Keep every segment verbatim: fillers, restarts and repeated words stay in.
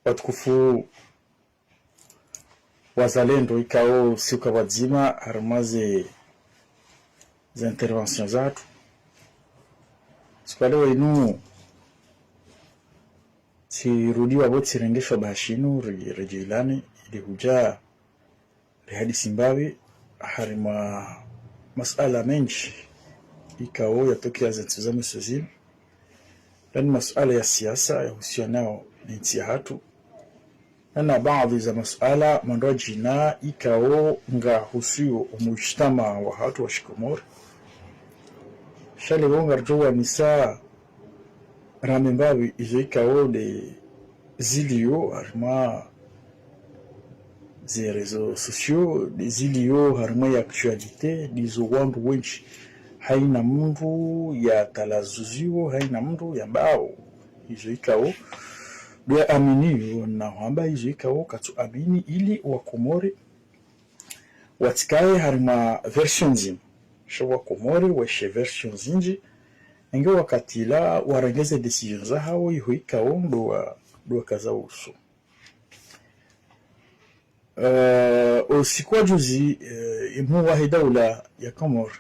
Watukufu wazalendo, ikao siuka pvwadzima harimwa ze, ze intervention zahatru. Siku ya leo inu, tsirudi wapvo tsirenge shwabaha shinu, ri, redjeilane, ili hudja rihadisi mbapvi harimwa masuala mendji ikao yatokea ze ntsihu za mwiso zinu. Ndani masuala ya siasa yahusianao ne ntsi yahatru. Na na baadhwi za masuala mandrwadjina ikao ngahusuo umujtamaa wahatru wa shikomori. Sha leo ngaridjo wanisa rame mbapvi izo ikao nde zilio harimwa ze réseaux sociaux, nde zilio harimwa ye actualité, ndizo wandru wendji, haina mndru yatalazuziwo, haina mndru yambao izo ikao ndo yaaminio, na hwamba izo ikao katsuamini, ili wakomori watsikaye harimwa version ndzima. Sha wakomori waishe version zindji, enge wakati ula warenge ze décision zahawo iho ikao ndo wa, ndo wakaza uso. Eh, usiku wa juzi, eh, imhuu wahe daula ya Komori,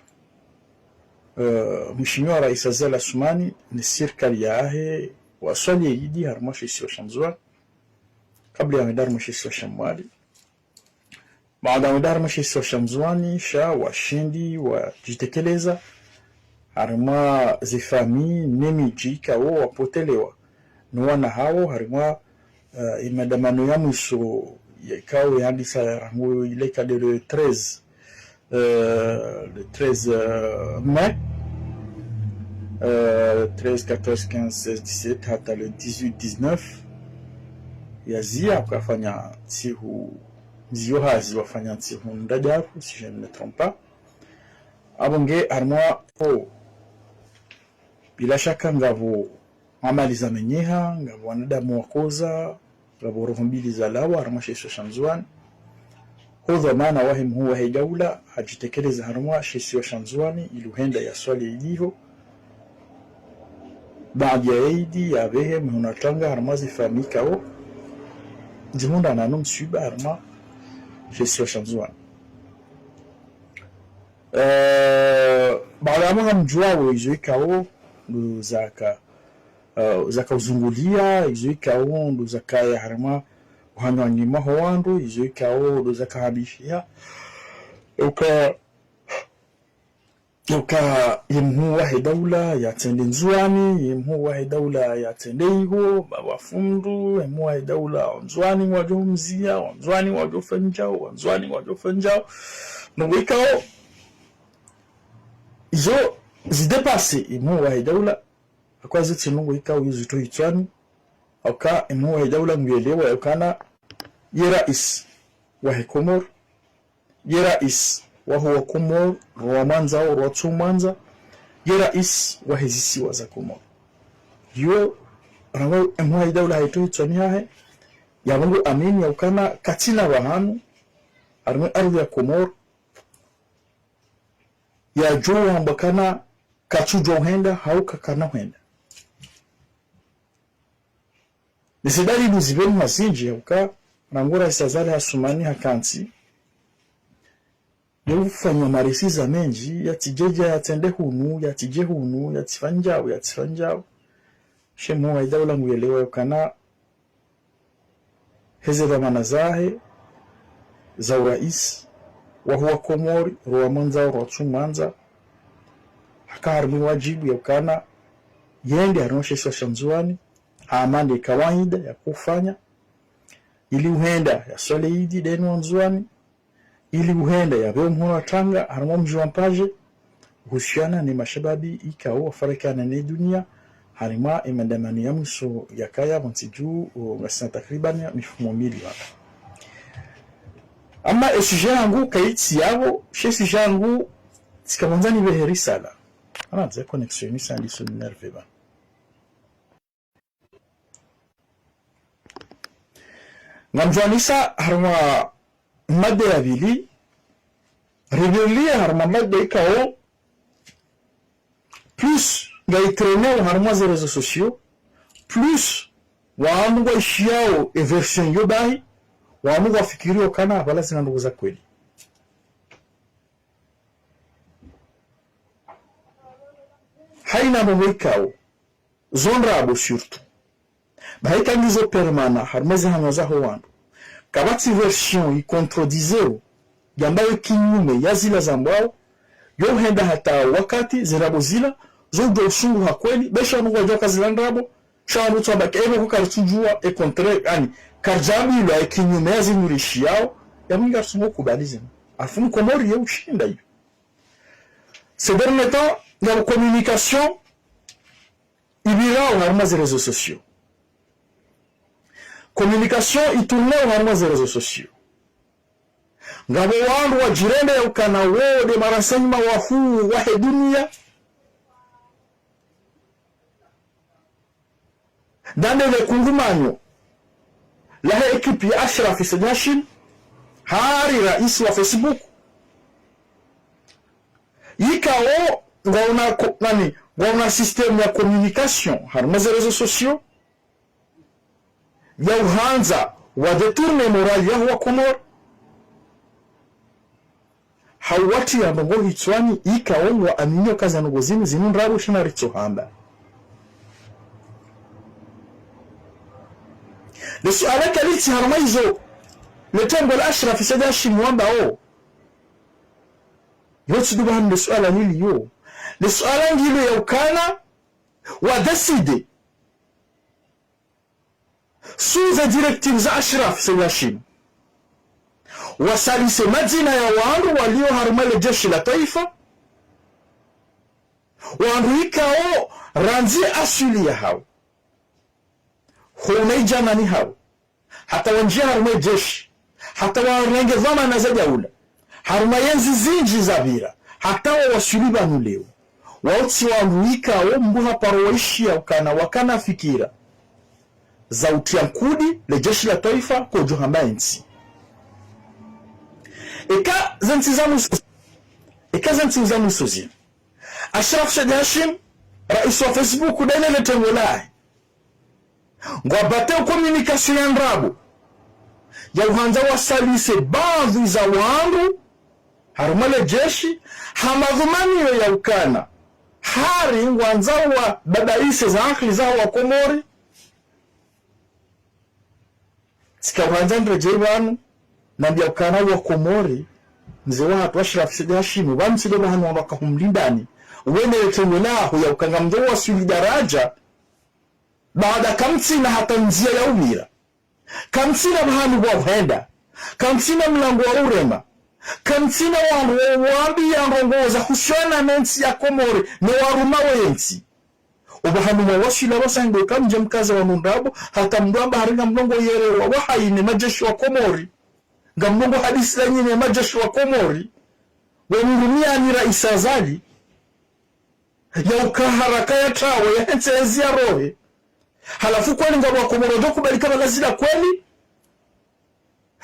eh, Mheshimiwa Rais Azali Assoumani ne sirikali yahe waswali ye idi harimwa she isiwa sha Ndzuwani, kabla ya wenda harimwa she isiwa sha Mwali. Baada ya wenda harimwa she isiwa sha Ndzuwani, sha washindi wadjitekeleza harimwa ze famille ne midji ikao wapotelewa no wana hawo harimwa, eh, imadamano ya mwiso ikao yandisa rangu ile ka nde le treize, eh, le treize, eh, mai, eh, treize, quatorze, quinze, seize, dix-sept, hata le dix-huit, dix-neuf, yazia, wakafanya ntsihu, ndziyo hazi wafanya ntsihu ndraru, si je ne me trompe pas. Apvo nge harimwa, oh, bila shaka ngapvo amali zamenyeha, ngapvo wanadamu wakoza, ngapvo roho mbili zalawa harimwa she isiwa sha Ndzuwani. Ho dhwamana wahe mhuu wahe daula hadjitekeleza harimwa she isiwa sha Ndzuwani, ili uhenda yaswali idi iho. Baada ya idi yapvehe mihonatanga harimwa ze famille ikao zihundrana no mswiba harimwa she isiwa sha Ndzuwani. Eh, baada ya mwanga mdjuwawo izo ikao ndo zaka, eh, zaka uzungulia, izo ikao ndo zakaya harimwa uhanywani mwaho wandru, izo ikao ndo zaka habishiha. Uka, uka ye mhuu wahe daula yatsende Ndzuwani, ye mhuu wahe daula yatsende iho, ba wafundru, ye mhuu wahe daula wa Ndzuwani wadjo mzia, wa Ndzuwani wadjo fanyao, wa Ndzuwani wadjo fanyao. Ndrongoo ikao izo zidépassé ye mhuu wahe daula, hauka izo tsi ndrongoo ikao yo zitso hitswani, hauka ye mhuu wahe daula nguyelewa yaukana ye rais wahe Komori, ye rais waho wa Komori, ro wamwandzao, ro watsu mwandza, ye rais wahe zisiwa za Komori. Yo, rangu ye mhuu wahe daula hayitso hitswani hahe, yapvo ngu amini yaukana katsina pvahanu harimwa ye ardhwi ya Komori yadjo wambwa kana katsudjo hwenda, hauka kana hwenda. Ne ze dalili zipveni mazindji, hauka rangu Rais Azali Assoumani hakantsi, ye ufanya marisiza mendji, yatsidjedja, yatsende hunu, yatsidje hunu, yatsifanyao, yatsifanyao. She mhuu wahe daula nguyelewa yaukana heze dhwamana zahe za urais waho wa Komori, ro wamwandzao, ro watsu mwandza, haka harimwa ye wadjibu yaukana yende harimwa she isiwa sha Ndzuwani, hama nde kawaida yakofanya, ili uhenda yaswali idi ndeno wa Ndzuwani, ili uhenda yapve omhono wa tanga harimwa mdji wa Mpaje, uhusiana ne mashababi ikao wafarikana ne dunia harimwa ye maandamano ya mwiso yakaya pvo ntsi dju, o, ngasina takriban mifumo mili pvanu. Ama ye sujet yangu kayitsi yapvo, she sujet yangu tsika pvondza nipvehe risala. Ana ze connexion nisa ndiso ninerve pvanu. Ngamdjo wanisa harimwa mada ya pvili, ripviliye harimwa mada ikao plus ngayi traîneo harimwa ze réseaux sociaux, plus Wandru ngwaishiyao e version iyo bahi, wandru ngwafikiriyo ukana pvala zina ndrongoo za kweli. Haina ndrongoo ikao, zo ndrabo surtout. Bahi eka ngizo permanent, harumwa ze hanwa zaho wandru. Kapvatsi version icontrediseo, yambayo kinyume ya zila zambwao, yo henda hata wakati ze ndrabo zila, zo udjo usunguha kweli, be sha wandru ngwadjo ka zila ndrabo, sha wandru tsamba ke ebo ko karitsudjuwa, e contraire, ani, karidjaambilwa e kinyume ya zinu rishiyao, ya mwinga risungu kubali zinu. Afu mkomori ye ushinda iyo. Ces derniers temps, ngapvo communication ipvirao harumwa ze réseaux sociaux. Communication itourneo harumwa ze réseaux sociaux. Ngapvo wandru wadjirende ya ukana wo nde ma renseignements wahuu wahe dunia. Ndande le kungumanyo lahe ekipi ya Ashraf Said Hashim, hari raisi wa Facebook. Ikao ngwauna ko-, nani, ngwauna système ya communication harumwa ze réseaux sociaux, ya uhandza wa détourner morale yaho wa Komori. Hau watriya ndrongoo hitswani, ikao ngwaaminio uka ze ndrongoo zinu, zinu ndrabo sha na ritsohamba. Le suala kalitsi harumwa izo le tengwe la Ashraf Said Hashim wambao. Yo tsi ndo pvahanu le suala liliyo. Le suala ngilo ya ukana wa décider sous ze directives za Ashraf Said Hashim, wasalise madzina ya wandru walio harumwa le jeshi la twaifa, wandru ikao randzi aswili yahao, ho unaidjanani hao, hata wandjia harumwa le jeshi, hata warenge dhwamana za daula, harumwa ye ntsi zindji zapvira, hata wawaswili pvanu leo. Wao tsi wandru ikao mndru haparo waishiya ukana wakana fikira za utriya nkudi le jeshi la twaifa kodjo hama entsi. Eka ze ntsi za mwiso, eka ze ntsi za mwiso zinu, Ashraf Said Hashim, raisi wa Facebook, ndele le tengwe lahe, ngwabateo communication ya ndrabo ya uhandza wasalise baadhwi za wandru harumwa le jeshi, ha madhumaniyo ya ukana hari ngwandzao wababaise ze akili zaho wa Komori. Tsika uhandza niredjei pvanu, nambia ukana wa Komori, mze wahatru Ashraf Said Hashim, pvanu tsi ndo pvahanu wamba kahumlindani, wene le tengwe laho ya uka ngamdjo waswili daraja, baada kamtsina hata ndzia ya upvira. Kamtsina pvahanu pvwa uhenda. Kamtsina mlango wa urema. Kamtsina wandru wa uwambiya ndrongoo za husiana ne ntsi ya Komori, ne warumao ye ntsi. Opvahanu mwawaswili pvasa ndo kamdje mkaza wanu ndrabo, hata mndru amba hari ngamlongo yelewa wahaine majeshi wa Komori. Ngamlongo hadisi la nyinyi majeshi wa Komori. Wamrumiyani raisi Azali. Ya uka haraka ya trawe, ya hentsi ezi ya rohe. Halafu kweli ngapvo wa Komori wadjo kubali ka pvala zila kweli.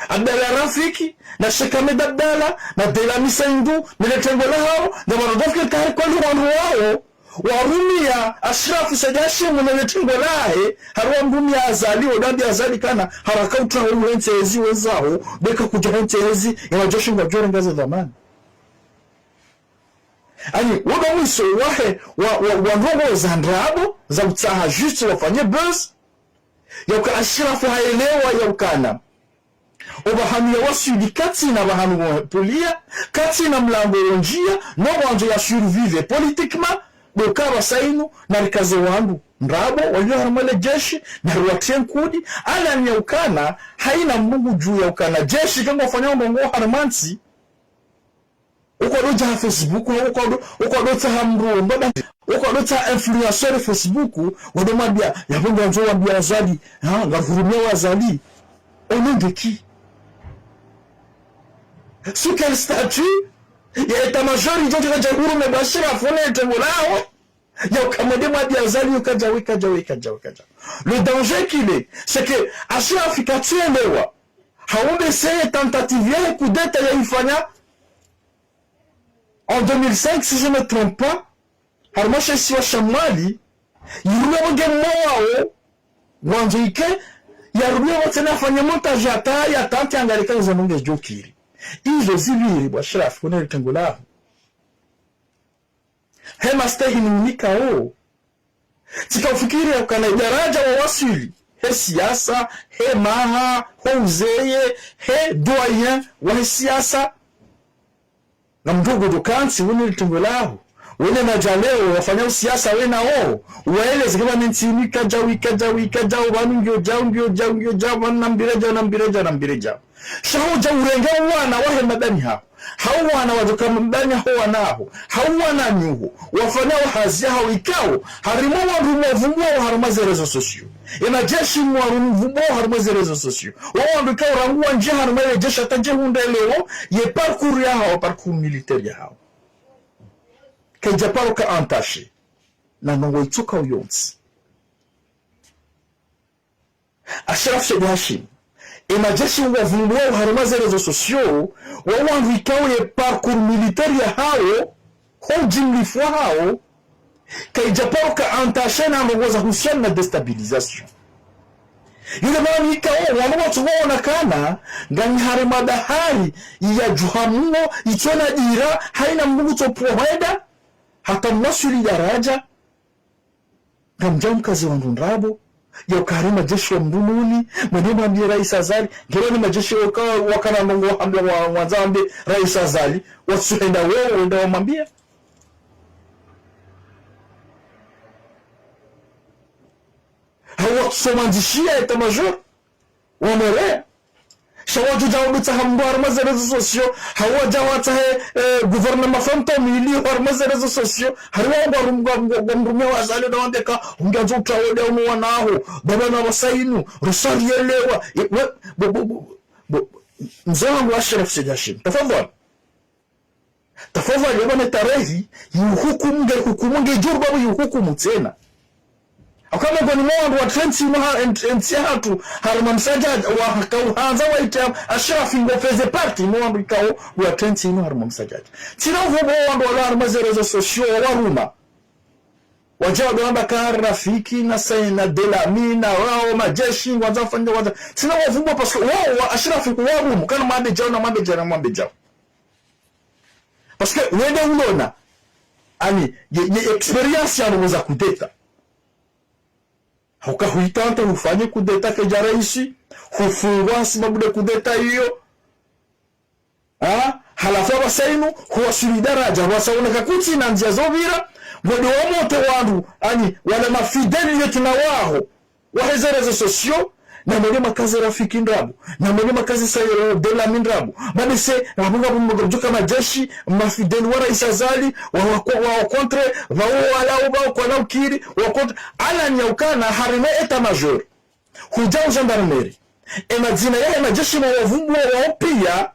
Abdallah Rafiki, na Sheikh Ahmed Abdallah, na Delami Saindu, na le tengwe lahao, ngapvo wadjo fikiri ka hari kweli wandru wao, warumiya Ashraf Said Hashim na le tengwe lahe, hari wamrumiya Azali, wandru wambiya Azali kana, haraka utrawe uhentsi ezi wenzaho, beka kudja hentsi ezi, ya majeshi ngwadjo renga ze dhwamana. Ani, wo ndo mwiso wahe, wa, wa, wa ndrongoo za ndrabo, za utsaha juste wafanye buzz, ya uka Ashraf haelewa ya ukana opvahanu yawaswili katsina pvahanu wo puliya, katsina mlango wo ndjia, no wandzo ya survivre politiquement, ndo uka pvasa inu, narikaze wandru ndrabo, walio harumwa le jeshi, nariwatriye nkudi, ala ni ya ukana, haina mndru ngudjuo ya ukana, jeshi kangwafanya ndrongoo harumwa ntsi, uka ndo dja ha Facebook, uka ndo, uka ndo tsaha mndru, ndo da, uka ndo tsaha influenceur Facebook, wado mwambiya, yapvo ndo wandzo wambiya Azali, ha, ngahurumiya wa Azali. Au nom de qui? Sous quel statut? Ya état-major, idjo teka dja hurume ba Ashraf, ne tengwe laho. Ya uka mwende mwambiya Azali, uka dja we, ka dja we, ka dja we, ka dja. Le danger qu'il est, c'est que Ashraf katsielewa. Haumbe seye tentative ya coup d'État ya ifanya en deux mille cinq, si je me trompe pas, harumwa she isiwa sha Mwali, yirume bonge mmo wao, Ngwandzo ike, yarudi pvo tsena afanye montage hata, ya tante angalie ka izo ndrongoo zidjokiri. Izo zipviri bo Ashraf, hunu le tengo laho. He mastehi ni unika wo. Tsika ufikiri ya ukana idaraja wawaswili. He siasa, he maha, ho uzeye, he doyen, wa he siasa. Ngamdjo djo kantsi, wene le tengo laho. Wene madja leo, wafanya usiasa wena wo. Waeleze ke pvanu ntsi inu ikadja, ikadja, ikadja, pvanu ngiyo djao, ngiyo djao, ngiyo djao, pvanu nambire djao, nambire djao, nambire djao. Sha hudja urenge wana wahe madani haho. Hau wana wadjoka madani haho wana haho. Hau wananyaho. Wafanya wo hazi yahawo ikao. Harimwa wandru mwavumbuwa wo harimwa ze réseaux sociaux. Ye madjeshi mwavumbuwa wo harimwa ze réseaux sociaux. Wo wandru ikao rangu wandjie harimwa le jeshi hata dje hundre leo. Ye parcours yahawo, parcours militaire yahawo. Kaidja paro ka entaché. Na ndrongoo itsoka uyontsi. Ashraf Said Hashim, ye madjeshi ngwavumbuwao harimwa ze réseaux sociaux, wo wandru ikao ye parcours militaire yahawo, ho ujimlifu wahawo, kaidja paro ka entaché na ndrongoo za husiana na déstabilisation. Yule mwana ikao, wanu watsu waona kana, ngani harimwa bahari, ya djuhamuo, itsona dira, haina mndru tso pvo hwenda, hata mwaswili daraja, ngamdjao mkaze wandru ndrabo, ya uka hari madjeshi wa mdrumuni, mwende mwambie Rais Azali, ngele ni madjeshi waka, wakana ndrongoo hambia wa, wandza wambie Rais Azali, watsuhenda wo, wende wamwambie. Hau watsuso mwandzishia état-major. Wamwere. Sha wadjo dja wabutsa hambo harimwa ze réseaux sociaux, hau wadja watsahe, eh, gouvernement fantôme ili harimwa ze réseaux sociaux, hari wao ngwa rum-, ngwa, ngwa, ngwa mrumia wa Azali na wandeka, ungiandzo utrawo de umu wanaho, baba na wasainu, risari yelewa, ye, we, bo, bo, bo, bo, mze wangu Ashraf Said Hashim, tafadhali. Tafadhali, yaba ne tarehi, yihukumu, nge hukumu, nge djuru babu yihukumu tsena. Akama ngoni mwa wandru wa trente inu ha, ent-, entsi yahatru, harimwa msadjadja, wa, kauhandza wa ita, Ashraf ngo faisait partie, mwa wandru ikao, wa trente inu harimwa msadjadja. Tsina uvubo wandru wala harimwa ze réseaux sociaux, wa waruma. Wadja wadjo wamba ka Rafiki, na Said, na Delami, na wao, madjeshi, ngwandza wafanya, ngwandza. Tsina wavubo parce que, wao, wa Ashraf, wa warumu, kana mwambe djao, na mwambe djao, na mwambe djao. Parce que wende ulona, ani, ye, ye expérience ya ndrongoo za coup d'État. Hauka huitanta hufanye coup d'État kaidja réussi, hufungwa sibabu de coup d'État iyo. Ha? Halafu apvasa inu, huwaswili daraja, huwasa uneka kutsi na ndzia zopvira, ngwende wamote wandru, ani, wala mafidèle yontsi na waho. Wahe ze réseaux sociaux, na mwende makaze Rafiki ndrabo, na mwende makaze Said Delami ndrabo. Mabese, na bunga bunga djuka madjeshi, mafidèle wa Rais Azali, wa, wa, wa, wa contre, wa, wa, wala, wa, wa, kwa laukiri, wa contre, ala nyaukana, harimwa état-major. Hudja u gendarmerie. Ye madzina yahe madjeshi mwavumbuwa wao pia,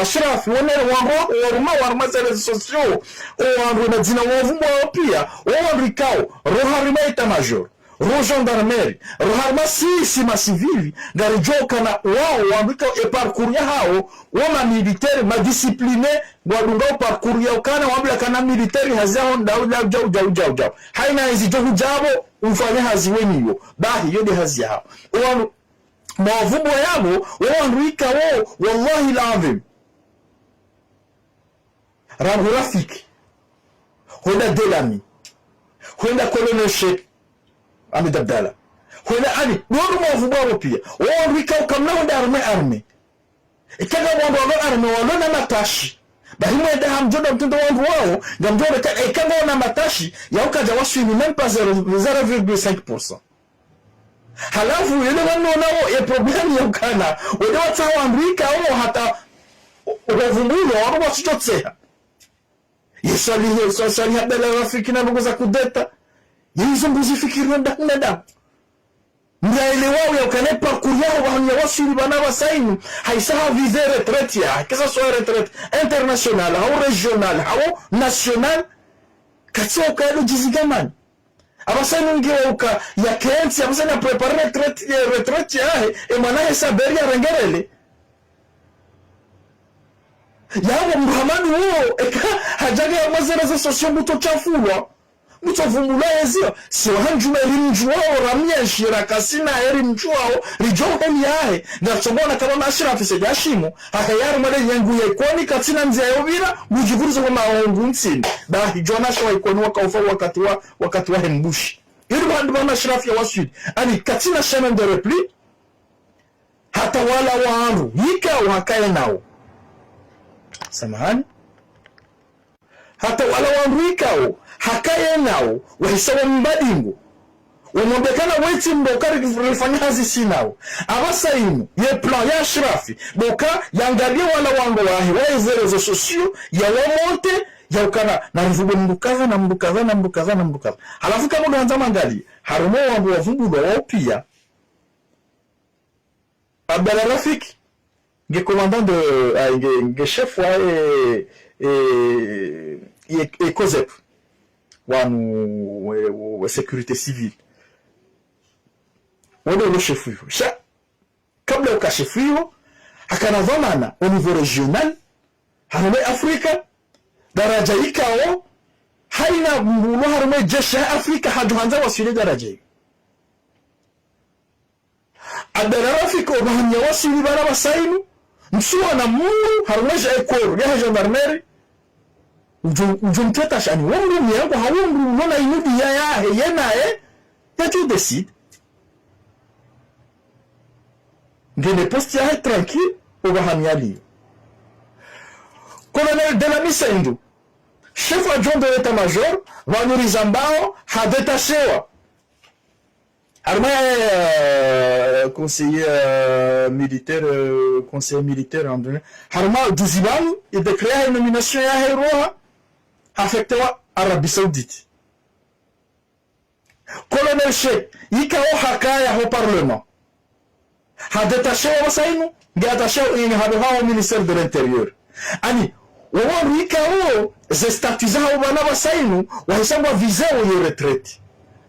Ashraf, wonere wandru wa, waruma, waruma ze réseaux sociaux, wo wandru ye madzina mwavumbuwa wao pia, wo wandru ikao, ro harimwa état-major, ro gendarmerie, ro harimwa sisi ma civil, ngaridjuao kana wao, wandru ikao, ye parcours yahawo, wo ma militaire, ma discipline, ngwadungao parcours ya ukana, wambia kana militaire hazi yaho ndao, djao, djao, djao, djao, djao. Haina ezi djo hudjapvo, ufanye hazi weniyo. Bahi, yo de hazi yahawo. Wo wandru, mavumbo yabo, wo wandru ikao, wallahi l'azim. Rangu Rafiki. Hwenda Delami. Hwenda Colonel Cheikh Ahmed Abdallah. Hwenda ani, wo wandru mavumbo yabo pia. Wo wandru ikao kamna hwenda armée, armée. Eka ngapvo wandru walo armée walo na matashi. Bahi mwende hamdjo da mtrende wandru wao, ngamdjo da ka-, eka ngwao na matashi, ya ukadja waswili même pas zéro, zéro virgule cinq pour cent. Halafu, yele wanu wonao, ye problème ya ukana, wende watsaha wandru ikao hata, o-, ovumbulwa, wandru watsutso tseha. Ye Swalihi, Swa-, Swalihi Abdallah Rafiki na ndrongoo za coup d'État. Ye izo mbuzi fikiri na damu na damu. Mdjaelewa ya ukana ye parcours yaho pvahanu ya waswili pvanu apvasa inu, haisa ha viser retraite ya, que ça soit retraite internationale, hau régionale, hau nationale, katsi uka yado djizigamani. Apvasa inu nge wa uka ya kentsi, apvasa inu ya préparer retraite, ye retraite yahe, ye mwana he saberi ya rengerele. Yaho Muhammad wo, eka hadja nge ya mwa ze réseaux sociaux mbuto shafulwa. Mutsovumbulwa yezio, si wahandjuma eri mdjuwao, ramiya shira kasina eri mdjuwao, ridjo heli yahe, ngatsongona kama Mashirafi Said Hashim, hahe yari mwade yengu ya Ikoni, katsina ndzia yopvira, mudjivurizo kwa maongu ntsini. Bahi, djwana sha wa Ikoni wakaufa wakati wa, wakati wa Hembushi. Iri wandru wa Mashirafi ya waswili. Ani, katsina chemin de repli, hata wala wandru, yikao hakaye nao. Samahani. Hata wala wandru yikao hakaye nao, wahisa wa mbadingo. Wamwambia kana wetsi mboka ri-, rifanya hazi si nao. Apvasa inu, ye plan ya Ashrafi, boka yangaliye wala wandru wahe, wahe ze réseaux sociaux, ya wamonte, ya ukana, na rivumbue mndru kadha, na mndru kadha, na mndru kadha, na mndru kadha. Halafu kamwe ndo handza mwangaliye, harumwa wandru wavumbulwa wao pia, Abdallah Rafik, nge commandant de, ah, nge, nge chef wa, eh, eh, eh, eh, COSEP. Wanu, we, we, we sécurité civile. Wo ndo ulo chef iho. Sha, kabla uka chef iho, hakana dhwamana au niveau régional, harumwa Afrika, daraja yikao, haina mndru ulo harumwa jeshi ya Afrika, hadjo handza waswili daraja iyo. Abdallah Rafik opvahanu ya waswili pvanu pvasa inu, ntsuwona mndru harumwa je corps yahe gendarmerie, udjo, udjo mtreta sha ani, wo mndru miyangu ha wo mndru ulo na inu diya yahe, ye naye, yadjo décide. Ngena poste yahe tranquille, opvahanu yaliyo. Colonel Delami Saindu, chef adjoint de l'état-major, pvanu rizambao, hadétachewa. Harumwa, euh, conseiller, euh, militaire, euh, conseiller militaire, en deux mille. Harumwa juzi pvanu, ye décret ya nomination yahe roha, affecté wa Arabie Saoudite. Colonel Cheikh, yikao hakaya ho parlement. Hadétachewa pvasa inu, nge attaché inu hado haho ministère de l'Intérieur. Ani, wo wandru yikao, ze statut zahawo pvanu pvasa inu, wahisa ngwa visé wo ye retraite.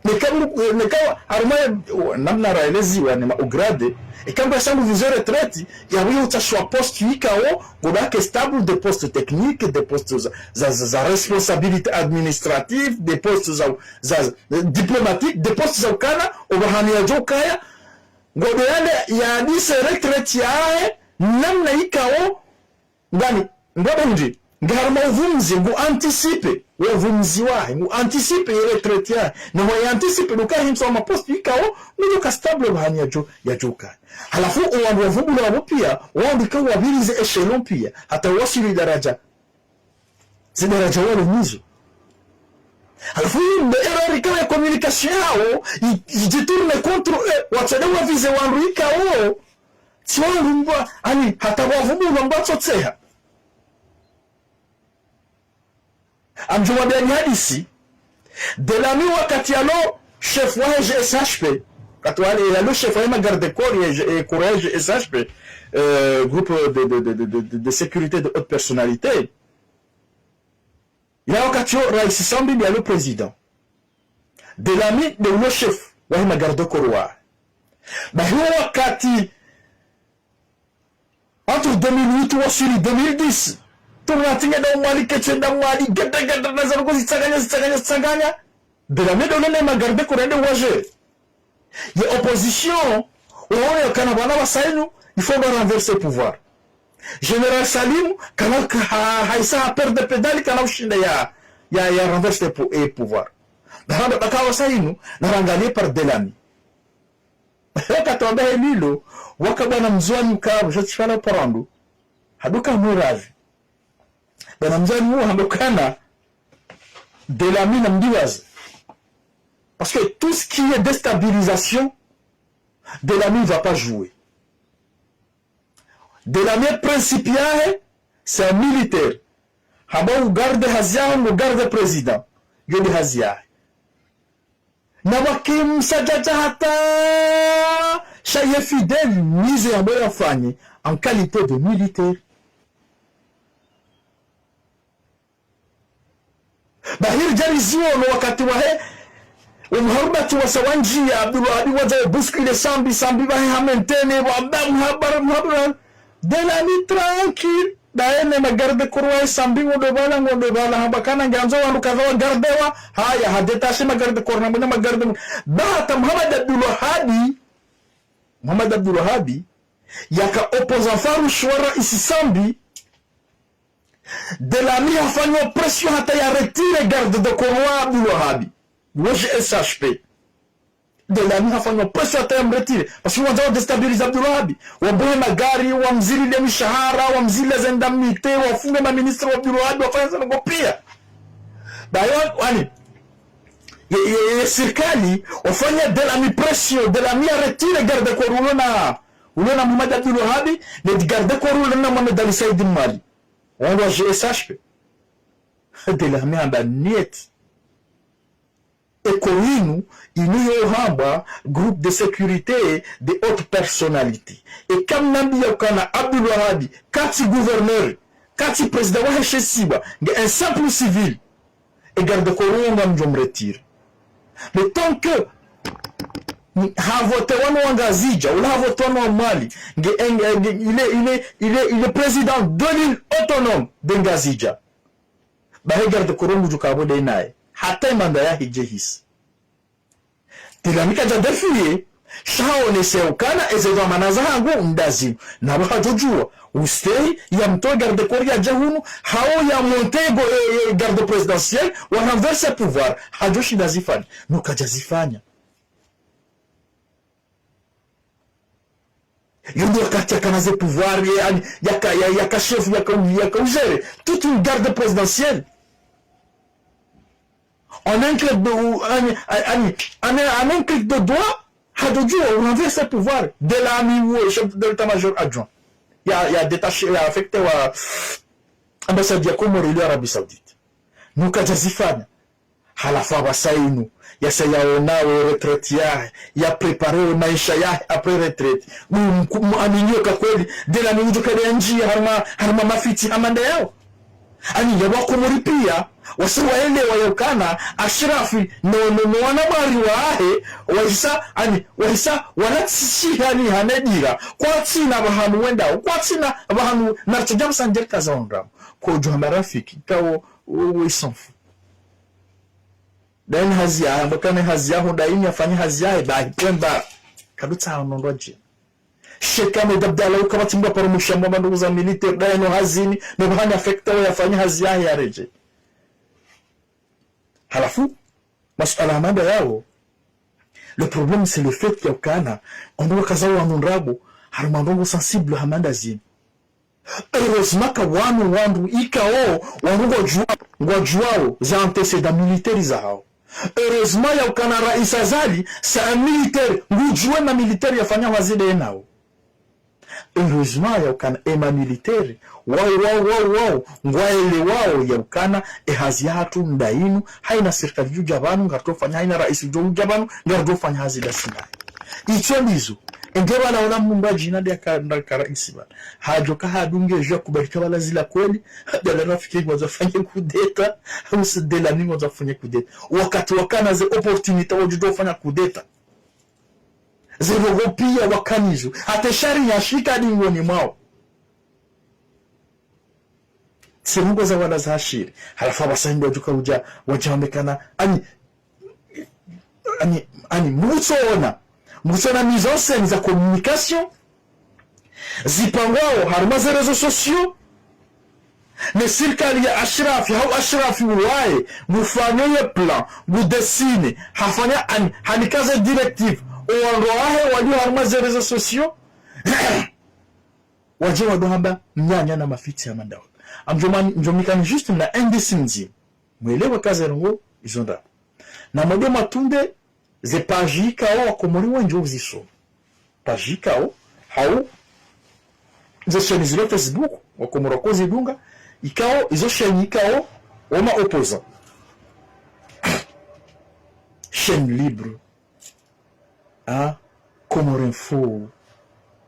Neka mndru, neka harumwa, namna raeleziwa ne ma haut gradé, eka mndru wahisa ngu visé retraite, yapvo yo utsashiwa poste yikao, ngodjo ka stable, des postes techniques, des postes za, za, za, za responsabilité administrative, des postes za, za, za, diplomatique, des postes za ukana, opvahanu yadjo ukaya, ngodjo yale yadise retraite yahe, namna yikao, ngani, ngwabundji, nge harumwa uvumzi, ngu anticiper, wo uvumzi wahe, ngu anticiper ye retraite yahe, na ho ya anticiper, ndo uka hindru wa ma poste yikao, ngudjo ka stable opvahanu yadjo, yadjo ukaya. Halafu, owandru wavumbulwa wapvo pia, wandru yikao wapvirize échelon pia, hata waswili daraja. Ze daraja walo nizo. Halafu yinu nde erreur yikao ya communication yawo, yi, yi détourner contre eux, watsode wa visé wandru yikao, tsi wandru mbwa, ani, hata wavumbulwa mbwa tsotseha. Ngamdjo wambiani hadisi, Delami wakati yalo chef wahe G S H P, wakati wale yalo chef wahe ma garde corps ye, ye corps ya G S H P, euh, groupe de, de, de sécurité de haute personnalité. Ila wakati yo, Raisi Sambi nde yalo président. Delami nde ulo chef wahe ma garde corps wa. Bahi wo wakati, entre deux mille huit waswili deux mille dix, tournante nge nda Mwali, ketsi nda Mwali, gete, gete, na zaruko zitsanganya, zitsanganya, zitsanganya. Delami nde ulo ne ma garde corps nde waje. Ye opposition, waone kana pvanu pvasa inu, il faut renverser pouvoir. Général Salim, kana ha, haisa ha perdre pédale, kana ushinda ya, ya, ya renverser pou-, eh, pouvoir. Bahanda baka pvasa inu, na rangaliye par Delami. Katwamba he lilo, waka bwana Mzuani ukapvo, sha tsi fala parando. Haduka mweravi. Bwana Mzuani wo hamba ukana, Delami na mdiwaze. Parce que tout ce qui est déstabilisation, Delami ne va pas jouer. Delami principe yahe, c'est un militaire. Hamba u garde hazi yahe, u garde président. Yo nde hazi yahe. Na wake msadjadja hata sha ye Fidel, mize yambo yafanye en qualité de militaire. Bahi ridja riziwono wakati wahe, Umharubati wasa wandjiya, Abdulwahabi wadja bousculer Sambi, Sambi bahe ha maintenir, wamba muhabara, muhabara. Delami tranquille. Daye ne ma garde corps wahe Sambi ngwendo pvala, ngwendo pvala, hamba kana nge andzo wandru kadha wa gardewa, haya, ha détaché ma garde corps na mwana ma garde. Ba hata Mohamed Abdul Wahabi, Mohamed Abdul Wahabi, yaka opposant farouche wa raisi Sambi, Delami hafanya pression hata ya retire garde de corps wa Abdul Wahabi, wa G S H P. Delami hafanya pression hata ya mretire. Parce que wandza wa déstabiliser Abdul Wahabi. Wabohe magari, wamzilile mishahara, wamzilile ze indemnités, wafunge ma ministres wa Abdul Wahabi, wafanya zana ngo pia. Dayo, ani, ye, ye, ye sirikali, wafanya Delami pression, Delami ya retire garde corps ulo na, ulo na Mohamed Abdul Wahabi, ne garde corps ulo na Mohamed Ali Said Mwali. Wandru wa G S H P. Delami hamba niet. E corps inu, inu yo hambwa groupe de sécurité de haute personnalité. E kamnambiya ukana Abdul Wahabi, katsi gouverneur, katsi président wahe she isiwa, nge un simple civil. E garde corps uwo ngamdjo mretire. Mais tant que havoté wanu wa Ngazidja, ula havoté wanu wa Mwali, nge, nge, nge, il est, il est, il est, il est président de l'île autonome de Ngazidja. Bahi garde corps ngudjo ka pvo daye naye. Hata e mandat yahe idje hisa. Delami kadja défier, sha haonese ukana eze dhwamana zahangu ndazinu. Na pvo hadjodjuwa, ustehi ya mtowe garde corps yadje hunu, hau ya monte go, e, e, garde présidentielle, wa renverser pouvoir, hadjoshinda zifanya. No kadja zifanya. Yo ndo wakati yakana ze pouvoir, ye, ani, yaka, ya, yaka chef, yaka u-, yaka u gérer toute une garde présidentielle. En un clic de, ou, ani, ani, ani, en un clic de doigt, hadjodjuwa, u renverser pouvoir. Delami uwo, chef de l'état-major adjoint. Ya, ya détaché, ya affecté wa ambassade ya Comores iliyo Arabie Saoudite. No kadja zifanya. Halafu apvasa inu, yasa yaona we retraite yahe, ya préparer we maesha yahe après retraite. Bu mku-, mu-, aminyo ka kweli, Delami udjo kade ya ndjiya harumwa, harumwa mafitsi hama ndayao. Ani ya Wakomori pia, wasi waelewa ya ukana, Ashirafi, no, no, no wanamwari wahe, wahisa, ani, wahisa, walatsishiha ni hanedira, kwatsina pvahanu wendao, kwatsina pvahanu, naritso djamsa ndjerika za ondramu. Kodjo hamba rafiki, kawo, wo, wo, ils s'en foutent. Daye ne hazi yahe, hamba kana hazi yaho, daye ne yafanye hazi yahe, bahi, point barre. Kadutsaha onondwa dje. Sheikh Ahmed Abdallah, uka pvatsi mba paro musha mwa bandu za militaire, daye no hazini, no pvahanu affecté wo yafanye hazi yahe yaredje. Halafu, masuala hama ndayao, le problème c'est le fait ya ukana, ondro wakaza wanu ndrabo, harumwa ndrongo sensible hama ndazinu. Heureusement ka wanu wandru ikao, wanu ngwadjuwa-, ngwadjuwao za antécédents militaires zahao. Heureusement ya ukana Raisi Azali, c'est un militaire, ngudjuwe ma militaires yafanya hazi daye nao. Heureusement ya ukana e ma militaires, wao, wao, wao, wao, ngwaelewao ya ukana e hazi yahatru ndayinu, haina sirikali djudja pvanu, ngaridjofanya, haina raisi djudja pvanu, ngaridjofanya hazi ndasi naye. Itsho ndizo, enge pvala ola mumba djina nde yaka, nde yaka raisi pvala. Hadjoka hadunge djua kubalika pvala zila kweli, Abdallah Rafiki ngwandzo afanye kudeta, hau si Delami ngwandzo afanye kudeta. Wakati wakana ze opportunités wadjodjo fanya kudeta. Ze ndrongo pia wakanizo. Hata e sharia shika dingoni mwao. Tsi ndrongo za wala za hashiri. Halafu apvasa ndo wadjuka udja, wadja wambe kana, ani, ani, ani, mutsoona. Mutsoona mise en scène za communication zipangwao harumwa ze réseaux sociaux. Ne sirikali ya Ashirafi, hau Ashirafi uwaye, ngufanye ye plan, ngudessine, hafanya ani, hanika ze directives, owandru wahe walio harumwa ze réseaux sociaux, wadje wado hamba mnyanya na mafitsi hama ndao. Amdjo mani, ndjo mnikani juste na indice mdzima. Mwelewe ka ze ndrongo izo ndrabo. Na mwende mwatunde ze page ikao Wakomori wendji uzisoma. Page ikao, hau, ze chaîne zilo Facebook, Wakomori wakozidunga, ikao, izo chaîne ikao, woma opposants. Chaîne Libre, ah, Comores Info,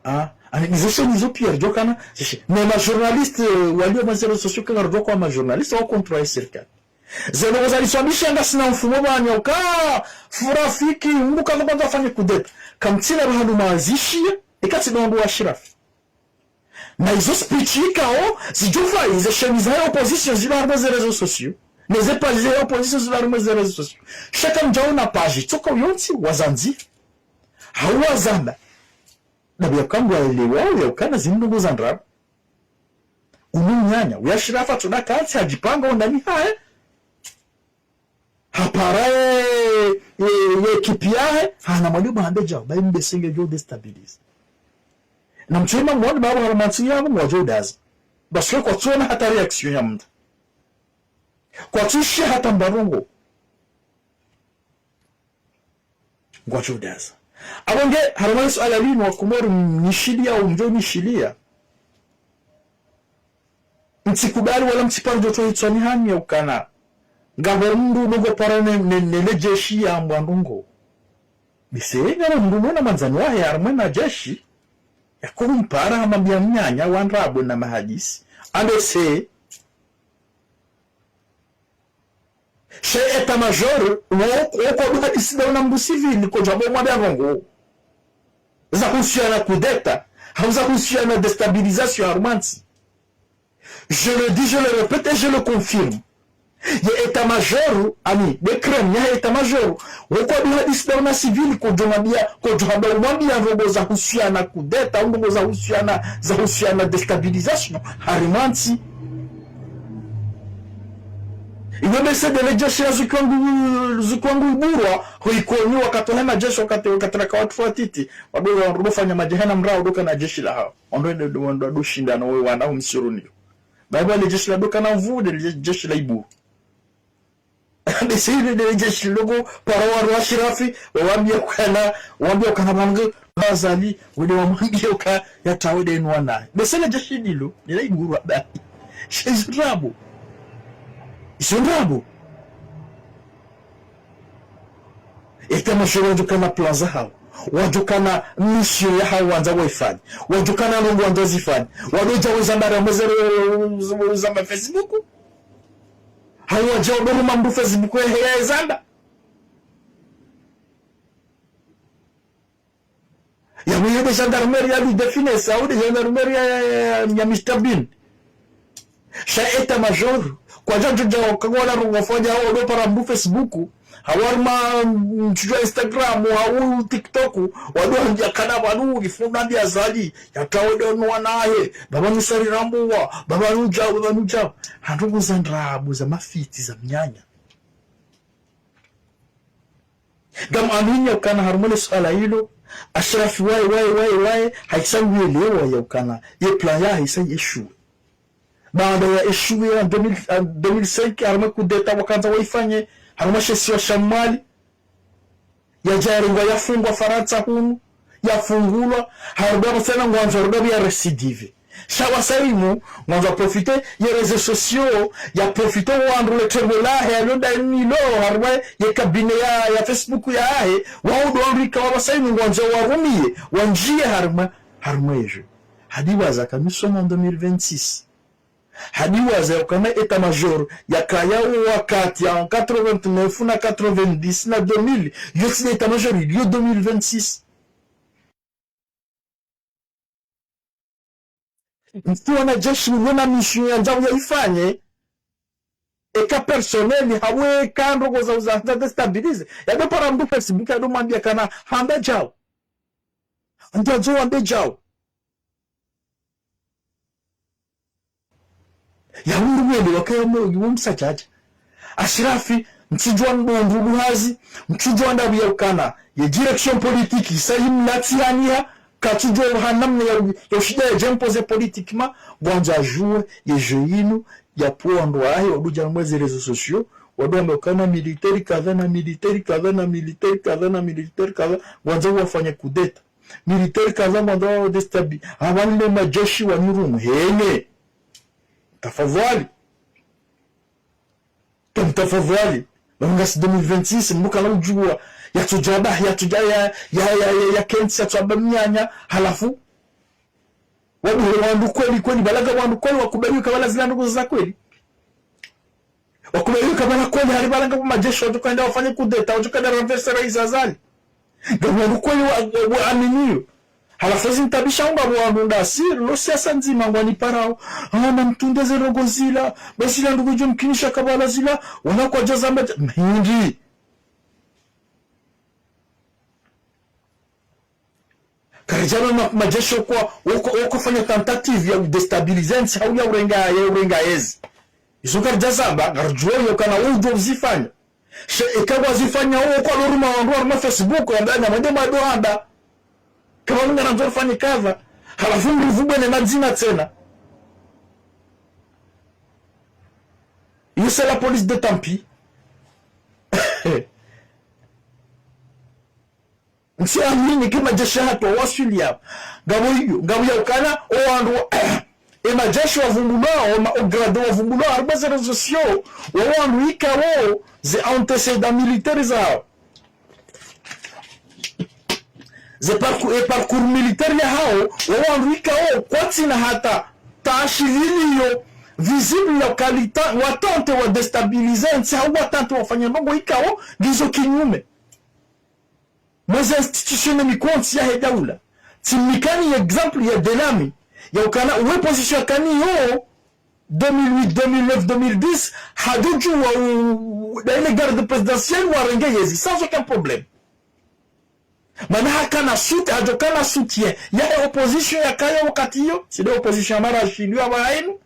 ah, ani, izo chaîne izo pia ridjokana, ze chaîne. Mais ma journalistes, euh, walio ma réseaux sociaux, kanga ridjoka ma journalistes, wa contre ye sirikali. Ze ndrongo zaliswabisha ngasina mfumo pvanu ya uka, fu Rafiki, mbuka ndo kwandzo afanye kudeta. Kamtsina pvahanu mwazishiya, eka tsi ndo wandru wa Ashirafi. Na izo speech ikao zidjofanya ze chaîne za opposition zilo harumwa ze réseaux sociaux. Ne ze page za opposition zilo harumwa ze réseaux sociaux. Sha kamdjaona page tsoka yontsi wazandzi. Hau wazamba. Ndapvo ya kangwa elewao ya ukana zindrongo za ndrabo. Unu mnyanya, uya Ashirafi tsoda kantsi hadjipanga ondani hahe. Hapara ye, ye, ye équipe yahe, hana mwali uba hambe djao, bayi mbesenge djo déstabiliser. Na mtsoima mwoni babo harumwa ntsi yapvo ngwadjo udaza. Parce que kwatsuona hata réaction ya mndru. Kwatsushiya hata mbarongo. Ngwadjo udaza. Apvo nge, harumwa le suala linu wa Komori mnishiliya, au mdjo nishiliya. Ntsikubali wala mtsiparo djo towa hitswani hanyu ya ukana. Ngapvo mndru nungo para ne, ne, ne le jeshi ya mbwa ndrongo. Bise ngapvo mndru mwena mwandzani wahe harumwa na jeshi. Ya kumpara hamwambia mnyanya wa ndrabo na mahadisi. Ambe se. She état-major, wo, wo kodu hadisi dao na mndru civil, kodjo hamba umwambia ndrongo. Za husiana coup d'État, hau za husiana déstabilisation harumwa ntsi. Je le dis, je le répète et je le confirme. Ye état-major, ani, de crème, ya état-major, wo kodu hadisi dao na civil, kodjo mwambia, kodjo hamba umwambia ndrongo za husiana coup d'État, ndrongo za husiana, za husiana déstabilisation, harumwa ntsi. Iwe bese de le jeshi la zuki wangu, zuki wangu Iburwa, ho Ikoni wakati wahe majeshi wakati, wakati raka wandru watiti, wado, wado fanya majeshi na mrao, wado kana jeshi lahao. Wandru wende, wandru wado shindana we wana ho msiruni. Bayi pvwa le jeshi la doka na mvu, de le jeshi la Iburwa. Bese ile de le jeshi loko, para wandru wa Ashirafi, wawambia ukana, wawambia ukana bange, Azali, wende wamwambie uka, ya tawe de nwa naye. Bese le jeshi lilo, de la Iburwa bayi. She izo ndrabo. Izo ndrabo. État-major wadjo kana plan zahao. Wadjo kana mission yahao wandza waifanye. Wadjo kana ndrongo wandza zifanye. Wado dja weza bara mweze za ma Facebook. Hau wadja wado ruma mndru Facebook ya, ya ezamba. Ya mwiyo de gendarmerie ya Louis de Funès, au de gendarmerie ya, ya, ya, ya Mister Bean. Sha état-major, kwadja djodja wakangwana rungo fanya hao do para mndru Facebook, hau harumwa, mm, mtsudjua Instagram, hau TikTok, wado hambia kana wanu, ifuna mbia Azali, ya tawe de nwa naye, baba nusari rambuwa, baba nudjao, baba nudjao. Handrongo za ndrabo, za mafiti, za mnyanya. Ngam amini ya ukana harumwa le suala ilo, Ashirafi waye, waye, waye, waye, haisa uyelewa ya ukana, ye plan ya haisa ye échoué. Baada ya échoué ya deux mille, en deux mille cinq, harumwa coup d'État wakandza waifanye, harumwa she isiwa sha Mwali, yadja yarengwa yafungwa Farantsa hunu, yafungulwa, harudi hapvo tsena ngwandzo harudi hapvo ya récidive. Sha wasalimu, ngwandzo profiter ye réseaux sociaux, ya profiter wandru le tremblement lahe, ya londa nilo, harumwa ye cabinet ya, ya Facebook yahahe, waudo wandru ika wa wasalimu, ngwandzo warumie, wandjie harumwa, harumwa ejo. Hadi waza ka nous sommes en deux mille vingt-six. Hadi waza ya ukana état-major, yakaya wakati ya quatre-vingt-neuf na quatre-vingt-dix na deux mille, yo tsi de état-major, yo deux mille vingt-six. Mkuu wa majeshi uliona mission yandzao yaifanye, eka personnel, hau eka ndrongo za, za, za déstabiliser. Yado para mndru Facebook, yado mwambia kana, hamba djao. Ndandzo wambe djao. Ya undru mwende wakaya mo, yuwo msadjadja. Ashirafi, mtsudjua ndrongo nduhazi, mtsudjua ndrabo ya ukana. Ye direction politique, isa imlatsi haniha, katsudjua ha namna ya, ya ushida ya djempoze politiquement, ngwandzo ajue, ye jeu inu, ya pvo wandru wahe, wado dja mweze réseaux sociaux, wado wambe ukana militaire kadha na militaire kadha na militaire kadha na militaire kadha, ngwandzo wafanye coup d'État. Militaire kadha ngwandzo wa déstabiliser. Hapvanu le majeshi wanirumu. Hene. Tafadhwali. Tam tafadhwali. Ba ngasi deux mille vingt-six, mbuka la udjua. Yatsudja ba, yatsudja ya, ya, ya, ya, ya kentsi, yatsudja ba mnyanya. Halafu. Wabuhe wandru kweli, kweli, balaga wandru kweli, wakubali ukaya wala zila ndrongo za kweli. Wakubali ukaya wala kweli, hari balaga pvo majeshi, wadjo kaenda wafanye coup d'État, wadjo kaenda renverser Rais Azali. Ngapvo wandru kweli wa, wa, wa aminiyo. Halafu zintabisha unga wandru ndasi, lo siasa ndzima ngwaniparao. Ah, namtunde ze ndrongoo zila, basi la ndrongoo djo mkinisha kabala zila, wala kwadja zamba dja-, mhindri. Karidjana ma-, majeshi woko, woko, woko fanya tentative ya udéstabiliser ntsi, hau ya urenga, ya urenga yezi. Izo karidja zamba, ngaridjuo yo kana udjo uzifanya. She, eka ngwazifanya wo kwa loruma wandru harumwa Facebook, yamba, na mwende mado hamba. Kama mnga nandzo rifanye kadha. Halafu mrivu bwene madzina tsena. Iyo c'est la police de tant pis. Ntsi amini ki majeshi hatru waswili yapvo. Ngapvo iyo, ngapvo ya ukana, o wandru, e majeshi wavumbulwao, ma haut gradé wavumbulwao, harumwa ze réseaux sociaux, wa wandru ikao, ze antécédents militaires zao. Ze parcou-, e parcours militaire yahao, wa wandru ikao, kwatsina hata, tâche lilio, visible la qualité, watente wa déstabiliser, ntsi hau watente wafanya ndrongoo ikao, ngizo kinyume. Mwa ze institutions ne mikontsi yahe daula. Tsimnikani exemple ya Delami, ya ukana uwe position yakaniyo, deux mille huit, deux mille neuf, deux mille dix, hadjodjuwa u, u, daile garde présidentielle warenge yezi, sans aucun problème. Mana hakana sout-, hadjokana soutien yahe opposition yakaya wakati iyo, tsi nde opposition ya marashi iliyo hapva hainu.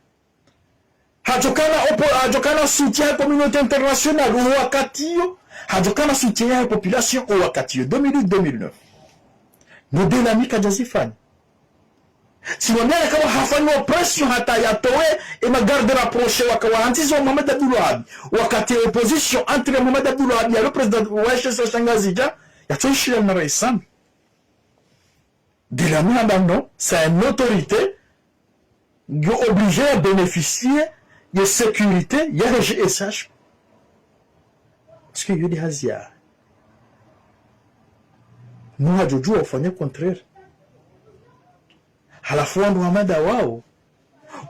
Hadjokana oppo-, hadjokana soutien ya communauté internationale wakati iyo. Hadjokana soutien yahe population wakati iyo, deux mille huit, deux mille neuf. Ne Delami kadjazifanya. Tsimwambia yakao hafanyiwa pression hata yatowe e ma garde rapprochée waka wahandzizo Mohamed Abdoulwahab. Wakati opposition entre Mohamed Abdoulwahab ya le président wa S H S Ngazidja, yatsoishiliana na Rais Sambi. Delami hamba non, c'est une autorité, yo obligé ya bénéficier de sécurité, ya G S H. Parce que yo nde hazi ya. Mwa hadjodjuwa ufanya contraire. Halafu wandru wa mada wao,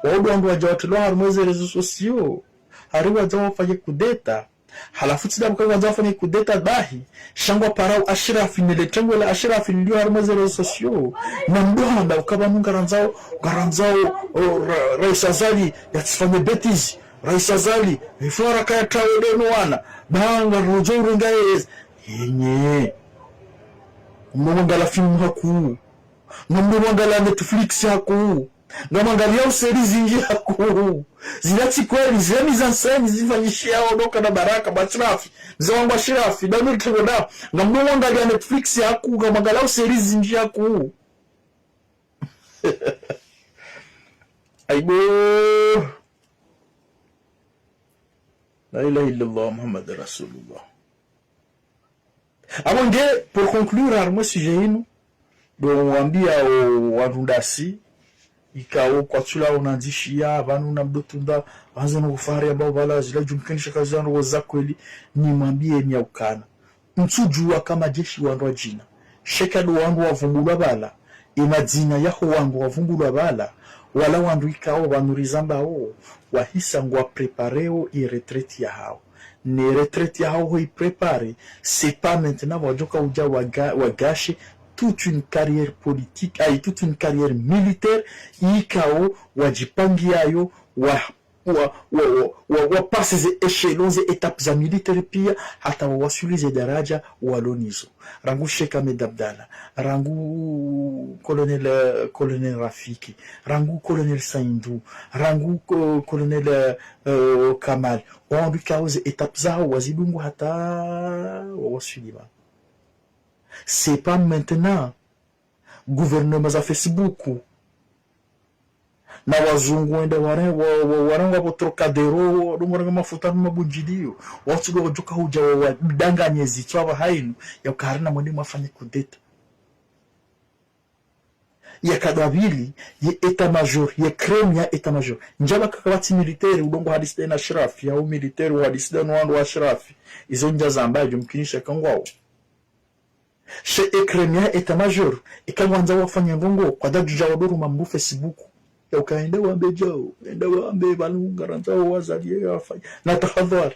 wao ndo wandru wadja watilwa harumwa ze réseaux sociaux. Hari wadja wafanye kudeta. Halafu tsi nda buka wadja wafanye kudeta bahi. Sha ngwaparao Ashirafi ne le tengwe la Ashirafi lilio harumwa ze réseaux sociaux. Na mdo hamba uka pvanu ngarandzao, ngarandzao, o, ra-, Rais Azali, yatsifanye bêtise. Rais Azali, ifo haraka yatawe deno wana. Ba ngarodjo urenga yezi. Yenye. Mwangalia fimu hakuu. Ngamwangalia Netflix hakuu. Ngamwangalia séries zinji hakuu. Zila tsi kweli, zila mise en scène zifanyishiao doka na baraka, ba Ashirafi. Mze wangu Ashirafi, ba mimi tiko na. Ngamwangalia Netflix hakuu, ngamwangalia séries zinji hakuu. Aibo. La ilaha illallah Muhammad Rasulullah. Apvo nge, pour conclure, harumwa sujet inu, ndo wambia o wandru ndasi, ikao kwatsu lawa unandzishia, pvanu na mdo tunda, pvandze no kufahari ambao pvala, zila djumkinisha ka zila ndrongoo za kweli, nimwambie ni ya ukana. Ntsudjuwa ka majeshi wandru wadjina. Sha eka ndo wandru wavumbulwa pvala, e madzina yaho wandru wavumbulwa pvala, wala wandru ikao pvanu rizambao, wahisa ngwa prépareo e retraite yahao. Ne retraite yahao ho i préparer, c'est pas maintenant wadjoka udja waga-, wagâcher toute une carrière politique, ayi, toute une carrière militaire, ikao wadjipangiayo, wa, wa, wa passer ze échelons, ze étapes za militaire pia, hata wawaswili ze daraja walo nizo. Rangu Sheikh Ahmed Abdallah, rangu Colonel, euh, Colonel Rafiki, rangu Colonel Saindou, rangu, euh, Colonel, euh, Kamal. Wandru ikao ze étapes zahao wazidungu hata wawaswili pvanu. C'est pas maintenant gouvernement za Facebook na wazungu wende ware-, wa-, wa-, warengwa pvo Trocadéro, wadungu warenga mafuta na mabundjiliyo. Watsu ndo wadjoka hudja wa-, wadanganye zitswa pvahanu, ya uka hari na mwende mwafanye kudeta. Ya kadabili, ye état-major, ye crème ya état-major. Ndjaba kaka watsi militaire, udungu hadisi dena Ashirafi, ya u militaire, uhadisi dena wandru wa Ashirafi. Izo ndja zamba, djumkinisha ka ngwao. Sha e crème ya état-major, eka ngwandzao wafanye ndrongoo, kwadjadjudja wadoruma mndru Facebook. Ya uka enda wambe djao, enda wambe pvanu ngarandzao wazaliye yafanye. Na tahadhari.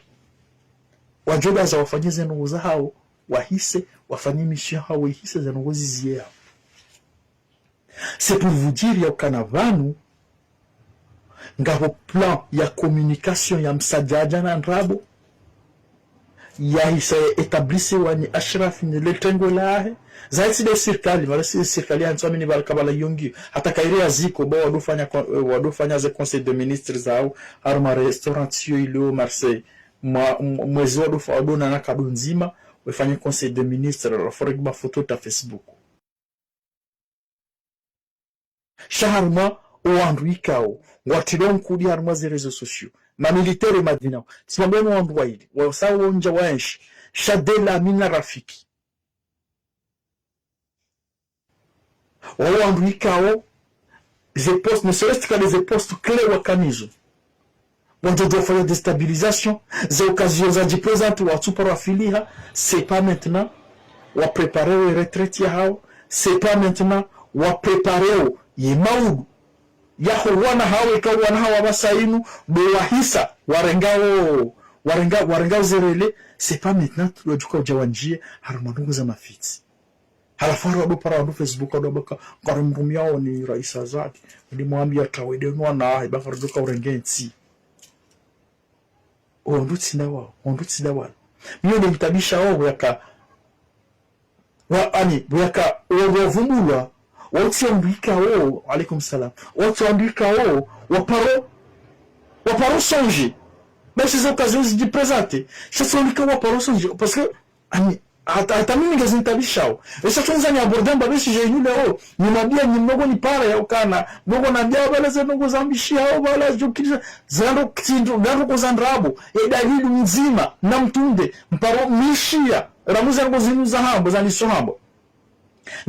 Wadjo daza wafanye ze ndrongoo zahao, wahise, wafanye mission hao, wahise ze ndrongoo ziziye hao. C'est pour vous dire ya ukana pvanu ngapvo plan ya communication ya Msadjadja na ndrabo, yahisa ya établissé wa ni Ashraf ni le tengo lahe. Zaitsi de sirikali, mara si sirikali ya ntsu amini baraka bala yongi. Hata kaire ya ziko, bo wadofanya con-, eh, wadofanya ze conseil de ministres zao, harumwa restaurant yo ilio Marseille. Mwa, mw-, mwezi wadofa wadona na kado ndzima, wefanye conseil de ministres, la forek ba photo ta Facebook. Sha harumwa owandru ikao ngwatrilwa nkudi harumwa ze réseaux sociaux, mamilitaire madina, tsimambe no wandru waili wasa wondja waenshi, sha Dela Amina Rafiki. Wao wandru ikao ze postes, ne serait-ce que ze postes clés wakanizo. Wandjo djofanya déstabilisation, ze occasion zadjiprésenter watsuparo wafiliha, c'est pas maintenant wa préparer ye retraite yahao, c'est pas maintenant wa préparer ye maudu yaho wana hao, eka wana hao wapvasa inu, ndo wahisa, warengao, warenga, warengao ze relais, c'est pas maintenant wadjuka udja wandjie harumwa ndrongoo za mafitsi. Halafu hari wadopara wandru Facebook wadobaka, ngari mrumiao ni Rais Azali. Ndi mwambia tawe de nwana, iba ngari doka urenge ntsi. Wandru tsi nda wao, wandru tsi nda wao. Miyo ne mtabisha wao yaka, wa, ani, yaka, wandru wavumbulwa, wotsi wandru ikao, alaikum salam, wotsi wandru ikao, waparo, waparo songer. Basi ze occasion zidjiprésenter. Sha tsi wandru ikao waparo songer, parce que ani, hata, hata mimi ngezintabishao. Esa tunza ni aborder mba besi je inu leo. Ni mabia ni mnogo ni para ya ukana. Mnogo na bia bala ze mnogo zambishihao bala jukiriza. Zando kitindo, zando ko za ndrabo. E dalili mdzima, na mtunde, mparo mishia. Ramuza ngo zinu za hambo, za niso hambo.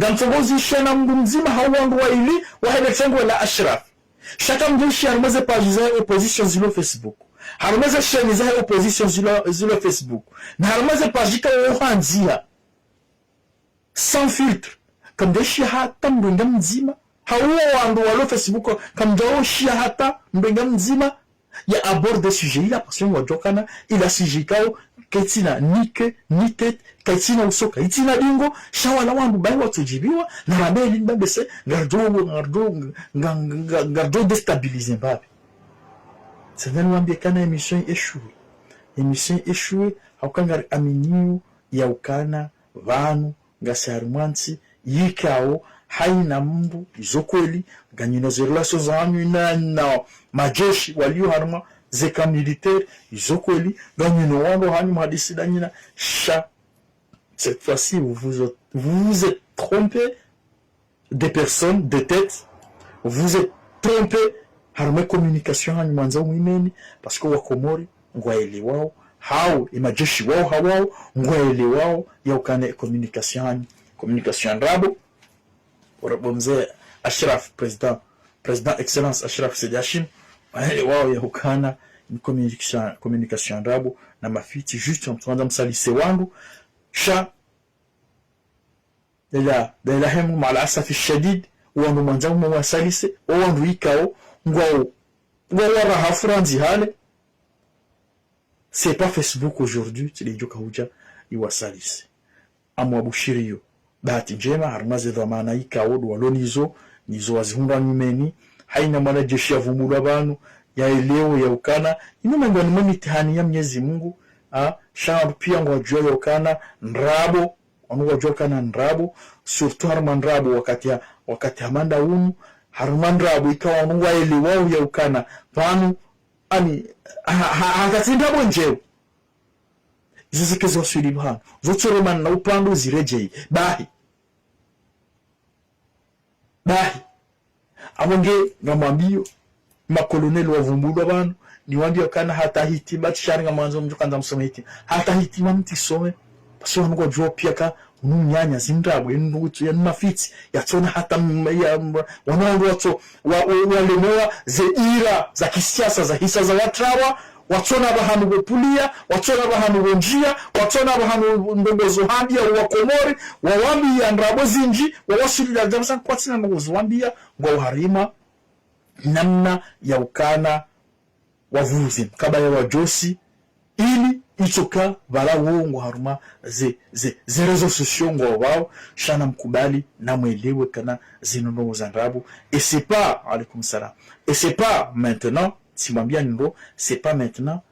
Ngamtsongo zisha na mndru mdzima hau wandru waili, wahe le tengo la Ashraf. Sha kamdjeshi harumwa ze page za opposition zilo Facebook. Harumwa ze chaîne za opposition zilo, zilo Facebook. Na harumwa ze page ka wo handziha. Sans filtre. Kamdjeshi hata mndru nga mdzima. Hau wandru walo Facebook, kamdjeshi hata mndru nga mdzima ya aborder sujet ila, parce que ngwadjokana ila sujet ikao, kaitsina ni queue, ni tête, kaitsina uso, kaitsina dingo, sha wala wandru bahi watsodjibiwa, na rambe ili mbabese, ngardo, ngardo, nga, nga, ngardo déstabiliser mbabe. Sasa niwambie kana émission échoué. Émission échoué, hauka ngari aminio ya ukana, pvanu, ngasi harumwa ntsi, yikao, haina mndru, izo kweli, nganyina ze relations zanyu na, na majeshi, walio harumwa, ze camps militaires, izo kweli, nganyina wandru hanyu mhadisi danyina, sha, cette fois-ci, vous vous, vous vous êtes trompé, des personnes, des têtes, vous êtes trompé, harumwa communication hanyu mwandza umwimeni, parce que wa Komori, ngwaelewao, hau, imajeshi wao hawao, ngwaelewao, ya ukana communication hanyu, communication ndrabo, urabo mze Ashraf, président, président excellence Ashraf Said Hashim, waelewao ya ukana, ni communication, communication ndrabo, na mafitsi, juste, mtsandza msalise wandru, sha, Dela, dela hemu, ma al asafi shadid, wandru mwandza mwawasalise, o wandru ikao, ngwao, ngwao waraha furanzi hale. C'est pas Facebook aujourd'hui, tsi de djoka hudja iwasalise. Amwabushiriyo. Bahati ndjema, harumwa ze dhwamana ikao, ndo walo nizo, nizo wazihundra nyumeni, haina mwanajeshi yavumbulwa pvanu, yaelewe ya ukana, inu mengoni mwe mitihani ya Mnyezi Mungu, ah, sha wandru pia ngwadjuwa ya ukana, ndrabo, wanu ngwadjuwa ukana ndrabo, surtout harumwa ndrabo wakati ha, wakati ha manda unu, harumwa ndrabo ikao wanu ngwaelewao ya ukana, pvanu, ani, ha, ha, ha, hakati ndrabo ndjeo. Izo zike ziwaswili pvanu. Zo tsoromana na upvandre ziredjeyi. Bahi. Bahi. Abo nge ngamwambiyo, makoloneli wavumbulwa pvanu, niwambiyo ukana hata hitima, tsi shari ngamwandzo mdjo kandza msome hitima. Hata hitima mtsisome, parce que wanu ngwadjuwa pia ka, unu mnyanya, zindrabo, yenu ndrutsu, yenu mafitsi, yatsona hata m-, ya, m-, wana wandru watso, wa, wa, walemewa, ze dira, za kisiasa, za hisa za watrawa, watsona pvahanu pvo pulia, watsona pvahanu pvo ndjia, watsona pvahanu ndrongoo zo hambia wa Komori, wawambia ndrabo zindji, wawaswili la djabu sana kwatsina ndrongoo zo wambia, ngwao harumwa namna ya ukana wavuze mkaba ya wadjosi, ili Itsoka pvala wo ngwao harumwa ze, ze, ze réseaux sociaux ngwao pvao, sha namkubali, namwelewe ukana zinu ndrongoo za ndrabo. Et c'est pas, alaykum salam. Et c'est pas maintenant, tsimwambiani ndro, c'est pas maintenant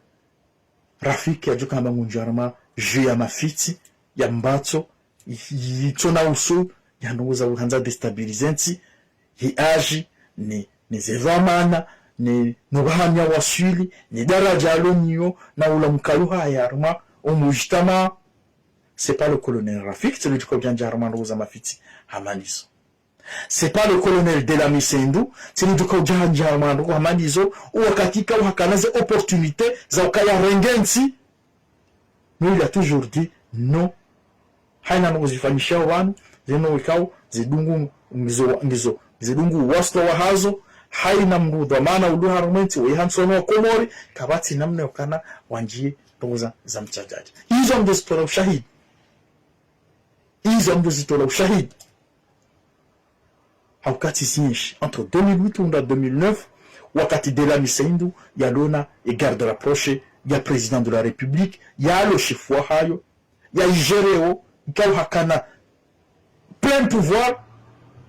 Rafiki yadjo kana ba ngundjo harumwa jeu ya mafitsi, ya mbatso, yi, yi, yitsona usu, ya ndrongoo za uhandza déstabiliser ntsi, yi âge, ni, ni ze dhwamana, ni, no pvahanu ya waswili, ni daraja alo nayo, na ula mkayo hahe harumwa o mujtamaa. C'est pas le colonel Rafik, tsi ndo djo ka udjandja harumwa ndrongoo za mafitsi hama ndizo. C'est pas le colonel Dela Misendou, tsi ndo djo ka udjandja harumwa ndrongoo hama ndizo, o wakati ikao hakana ze opportunités za ukaya renge ntsi. Mais il a toujours dit non. Haina ndrongoo zifanyishao pvanu, zinu ikao zidungu ngizo, ngizo, zidungu wastwa wahazo, haina mndru dhwamana ulio harumwa entsi, weha ntsono wa Komori, kapvatsi namna yokana wandjiye ndrongoo za, za mtsandjadja. Izo mdo zitola ushahidi. Izo mdo zitola ushahidi. Ha wakati zinji, entre deux mille huit hunda deux mille neuf, wakati Dela Misendou yalona e garde rapprochée ya président de la République, yalo chef wahayo, ya igéreo, ikao hakana plein pouvoir,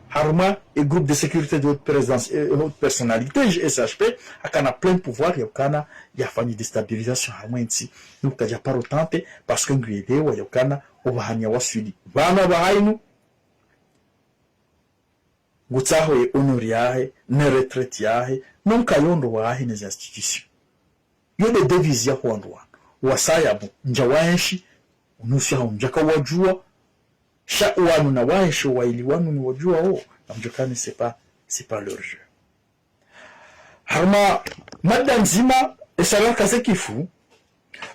harumwa e groupe de sécurité de haute présence, euh, haute personnalité, G S H P, hakana plein pouvoir ya ukana yafanye déstabilisation harumwa entsi, nuka dja paro tenter, parce que nguelewa ya ukana o pvahanu ya waswili pvanu pvahainu, ngutsaho ye honneur yahe, ne retraite yahe, no mkayo ndo wahe ne za institution. Yo nde devise yaho wandru wanu. Wasaya bo, ndja waenshi, unusu yaho ndjaka wadjuwa, sha wanu na waenshi waili wanu ni wadjuwa wo, na mdjo kani c'est pas, c'est pas leur jeu. Harumwa mada ndzima, e sala kaze kifu,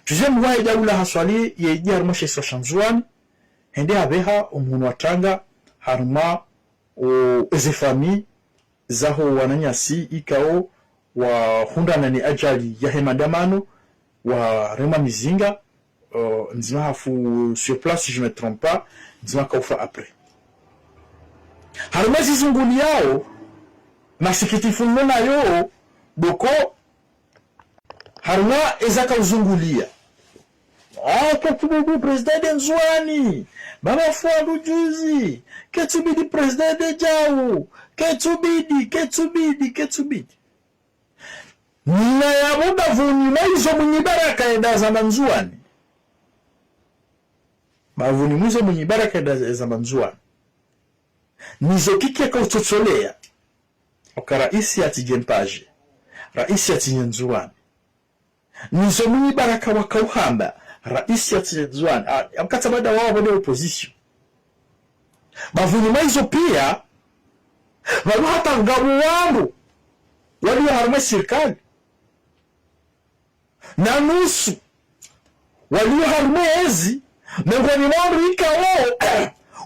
deuxième mhuu wahe daula haswali, yedja harumwa she isiwa sha Ndzuwani, hende hapveha o mhono wa tanga, harumwa o, eze famille zaho wananyasi ikao wahundrana ni ajali yahe mandamano, waremwa mizinga, euh, ndzima hafu sur place, si je me trompe pas, ndzima kaufa après. Harumwa ezi zunguliyao, masikitifu nilo nayo, boko, harumwa eza kauzunguliya. Ah, ketsubidi président yende Ndzuwani. Baba Fwadu juzi. Ketsubidi président yende djau. Ketsubidi, ketsubidi, ketsubidi. Nina yapvo bapvuni mwa izo Mwinyi Baraka yende yazamba Ndzuwani. Bapvuni mwa izo Mwinyi Baraka yende yazamba Ndzuwani. Nizo kiki yakautsotsoleya. Oka raisi yatsidje Mpaje. Raisi yatsidje Ndzuwani. Nizo Mwinyi Baraka wakauhamba, raisi yatsidje Ndzuwani, a, a, mkatsa baada wawo wapvone opposition. Bapvuni mwa izo piya, pvanu hata ngapvo wandru, walio harumwa sirikali. Na nusu, walio harumwa ezi, mengoni mwa wandru ikao,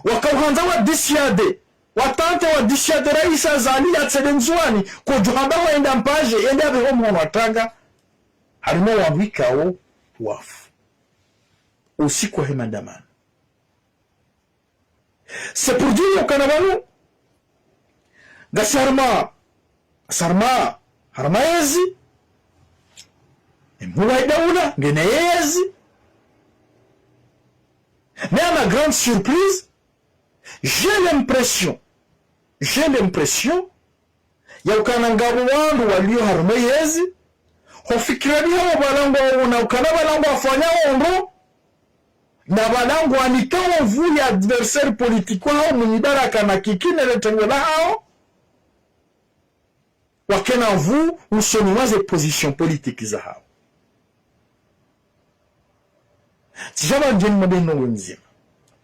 wakauhandza wa dissuader, watenter wa dissuader raisi Azali yatsende Ndzuwani, kodjo hamba wende Mpaje, yende yapvehe o mhono wa tanga, harumwa wandru ikao wafu. Usiku wahe mandamano. C'est pour dire ukana pvanu, ngasi harumwa, harumwa, harumwa ezi, e mhuu wahe daula, ngena ezi. Mais à ma grande surprise, j'ai l'impression, j'ai l'impression, ya ukana ngapvo wandru walio harumwa ezi, hofikira biha wo pvala ngwaona ukana pvala ngwafanya ondro, na pvala ngwanika ovu ya adversaire politique wahawo Mwinyi Baraka na kiki ne le tengwe lahawo, wakena ovu usoni mwa ze position politique zahawo. Tsidja pvanu ndjeni mwa beno wendzima.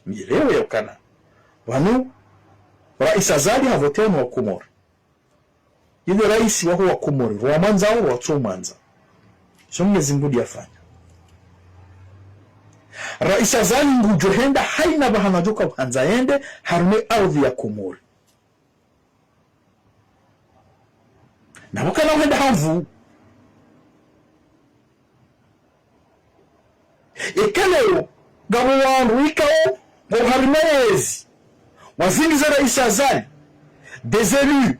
Mielewe ya ukana. Pvanu, raisi Azali havotewa no wa Komori. Ile raisi waho wa Komori, rwamwandzao, rwatsomwandza. Izo Mwenyezi Mungu ndiye afanya. Raisi Azali ngudjo henda haina pvahanu yadjo ka uhandza yende, harumwa e ardhi ya Komori. Na pvo kana uhenda ha nvu. Eka leo, ngapvo wandru ikao, ngwao harumwa ezi, wazingiza raisi Azali, des élus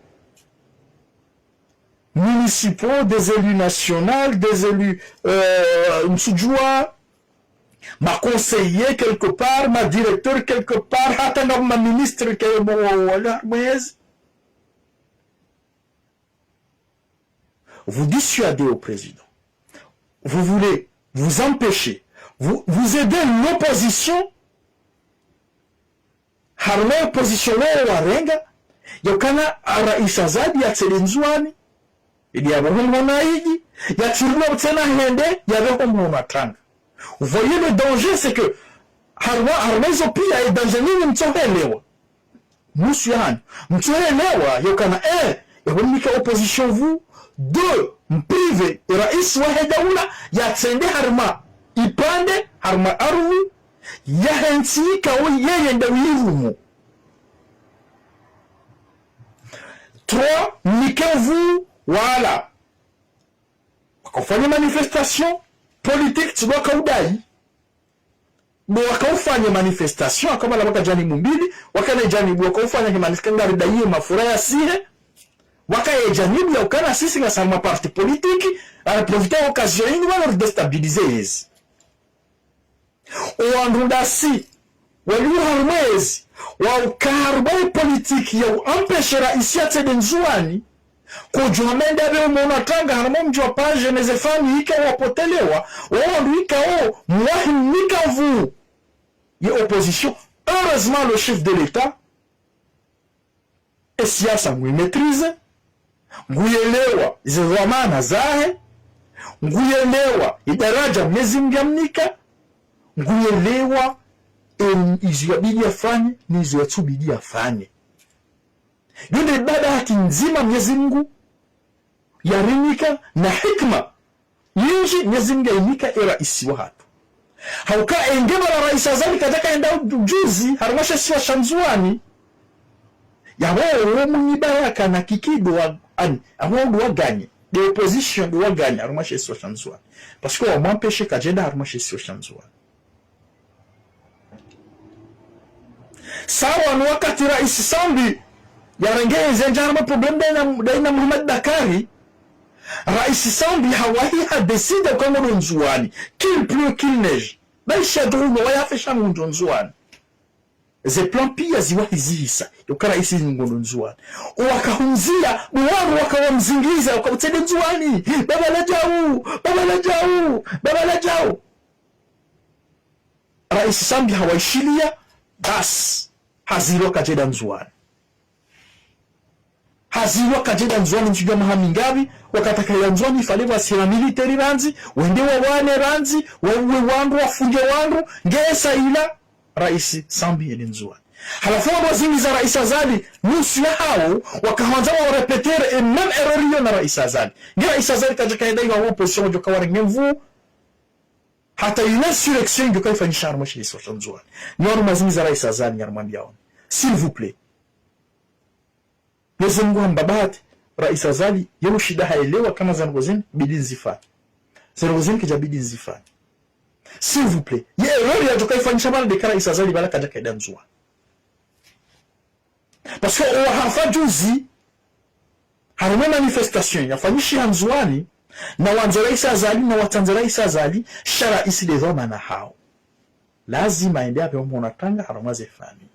municipaux, des élus nationaux, des élus, euh, ntsudjua, ma conseillers quelque part, ma directeurs quelque part, hata nga ma ministres ke mo wa, wa, wa, mwezi. Vous dissuadez au président. Vous voulez vous empêcher. Vous, vous aidez l'opposition. Harumwa opposition wo warenga, yaukana Rais Azali yatsende Ndzuani, ili yapve ho mhono Idi, yatsirudi tsena hende, yapve ho mhono Tanga. Vous voyez le danger, c'est que harumwa, harumwa izo pia, e danger nini mtsohelewa. Nusu ya hanyu. Mtsohelewa, yaukana, eh, yapvo mnika opposition vous, deux, mprivé, rais wahe daula, yatsende harumwa ipvandre, harumwa ardhwi, yahe ntsi ikao yeye nde uirumu. Trois, mnika vous, wala wakaufanya manifestation politique, tsi ndo wakaudai. Ndo wakaufanya manifestation, haka mala waka janibu mbili, wakana janibu wakaufanya ki manifestation ngari daiye mafura yasihe, waka ye janibu yaukana sisi ngasi harumwa parti politique, ara profiter occasion inu wala ridéstabiliser yezi. Owandru ndasi, walio harumwa ezi, wauka harumwa ye politique ya uempêcher rais yatsende Ndzuani, kodjo hama ende yapve ho mhono Tanga, harumwa mdji wa Pangé, neze famille ikao wapotelewa, wowandru ikao, mwahi mnika vous, ye opposition. Heureusement, le chef de l'État, e siasa ngui maîtriser, nguyelewa ze dhwamana zahe, nguyelewa idaraja Mnyezi Mngu yamnika, nguyelewa, e, izo yabidi yafanye, ne izo yatsubidi yafanye. Yo nde ibada haki ndzima Mnyezi Mngu yarinika na hikima nyindji Mnyezi Mngu yainika e rais wahatru. Hauka enge bala Rais Azali kadjaka enda juzi harumwa she isiwa sha Ndzuani. Yapvo wo mwenyi baraka na kikido wa, ani, yapvo ndo waganye. Nde opposition ndo waganye harumwa she isiwa sha Ndzuani. Parce que wamwempêcher kadjenda harumwa she isiwa sha Ndzuani. Sawa no wakati Rais Sambi yarenge eze ndja harumwa problème daye na, daye na Mohamed Bacar, Rais Sambi hawahi hadécider uka ngondo Ndzuani, qu'il pleuve, qu'il neige. Baisha duru no wayafesha ngunjo Ndzuani. Ze plan pia ziwahi zihisa, yoka rais ngondo Ndzuani. Owakahundzia, bo wandru waka wamzingiza, waka utsende Ndzuani. Baba ladjau, baba ladjau, baba ladjau. Rais Sambi hawaishilia, basi, hazilwa kadjenda Ndzuani. Hazilwa kadjenda Ndzuani, ntsudjua maha mingapvi, wakati yaka ya Ndzuani, fale wasira militaire randzi, wende wawane randzi, wauwe wandru, wafunge wandru, nge esa ila, Rais Sambi yende Ndzuani. Halafu wandru wazingiza Rais Azali, nusu ya hawo, wakahwandza wa répéter e même erreur iyo na Rais Azali. Nge Rais Azali kadjaka enda iwa opposition, wadjoka warenge nvuu, hata une insurrection ngeka ifanyisha harumwa she isiwa sha Ndzuani. Nyi wandru mwazingiza Rais Azali, nyi wandru mwambiao. S'il vous plaît. Mnyezi Mngu hamba bahati, Rais Azali, ye ushinda haelewa kana zandru zini, bidi nzifanye. Zandru zini kidja bidi nzifanye. S'il vous plaît. Ye erreur yadjoka ifanyisha bala ndeka Rais Azali bala kadjaka enda Ndzuani. Parce que owahafa juzi, harumwa manifestation yafanyishiha Ndzuani, na wandzela Rais Azali, na watsandze Rais Azali, sha rais nde dhwamana hawo. Lazima ende yapve ho mhono Tanga harumwa ze famille.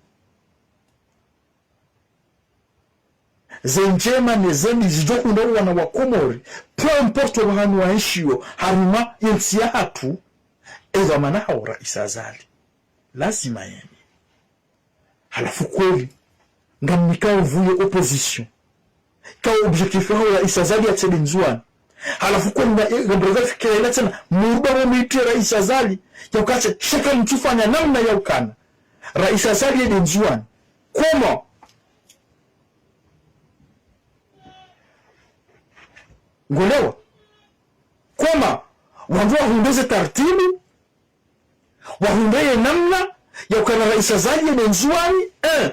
Ze ndjema ne ze mbi zidjo hundra wana wa Komori, peu importe wa hanu waenshio, harumwa ye ntsi yahatru, e dhwamana hawo Rais Azali. Lazima yende. Halafu kweli, ngamnikao vous ye opposition, ka objectif waho Rais Azali yatsende Ndzuani. Halafu kweli nga, eh, ngamrega fikira ila tsena, murudi mumwite Rais Azali, yaukana, shaka mtsufanya namna yaukana Rais Azali yende Ndzuani. Comment? Ngolewa? Comment? Wandru wahundre ze taratibu, wahundre ye namna yaukana Rais Azali yende Ndzuani, un.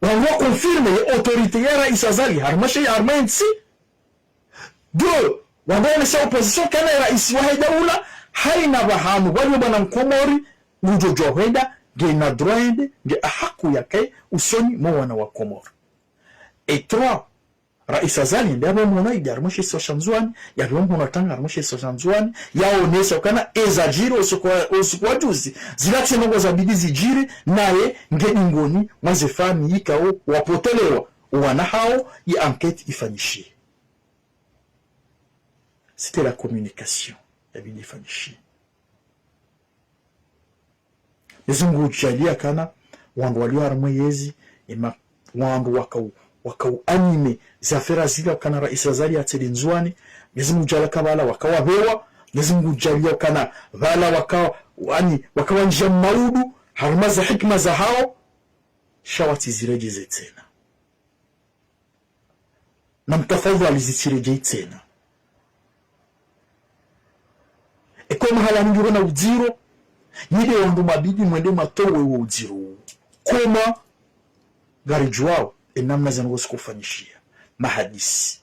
Wandru waconfirme ye autorité ya Rais Azali harumwa she, harumwa ye ntsi. Deux, wandru waonesa opposition kana ye rais wahe daula, haina pvahanu, wali mwana Mkomori, ngudjo djuwa hwenda, ngena droit yende, nge ahaku yake, usoni mwa wana wa Komori. Et trois, Rais Azali, nde yapvo mhono idi harimwa she isiwa sha Ndzuwani, yapvo mhono tanga harimwa she isiwa sha Ndzuwani, yaonesa ukana ezadjiri usiku wa, usiku wa juzi, zila tsi ndrongoo zabidi zidjiri, naye nge dingoni mwa ze famille ikao wapotelewa, owana hawo, ye enquête ifanyishihe. C'était la communication yabidi ifanyishihe. Mwenyezi Mungu udjaaliya kana wandru walio harimwa yezi, ema, wandru wakao, wakao animer ze affaires zila ukana Rais Azali yatsende Ndzuwani. Mwenyezi Mungu udjaaliya ka pvala wakao wapvewa. Mwenyezi Mungu udjaaliya ukana pvala wakao, ani, wakao wandjia maudu, harimwa ze hikima zahawo, sha watsiziredjeze tsena. Na mtafadhwali zitsiredjei tsena. Eka mahala nyindji huna udziro, nyi nde wandru mabidi mwende mwatowe wo udziro uwo. Koma ngaridjuwao enamna ze ndrongoo zikofanyishiha. Mahadisi.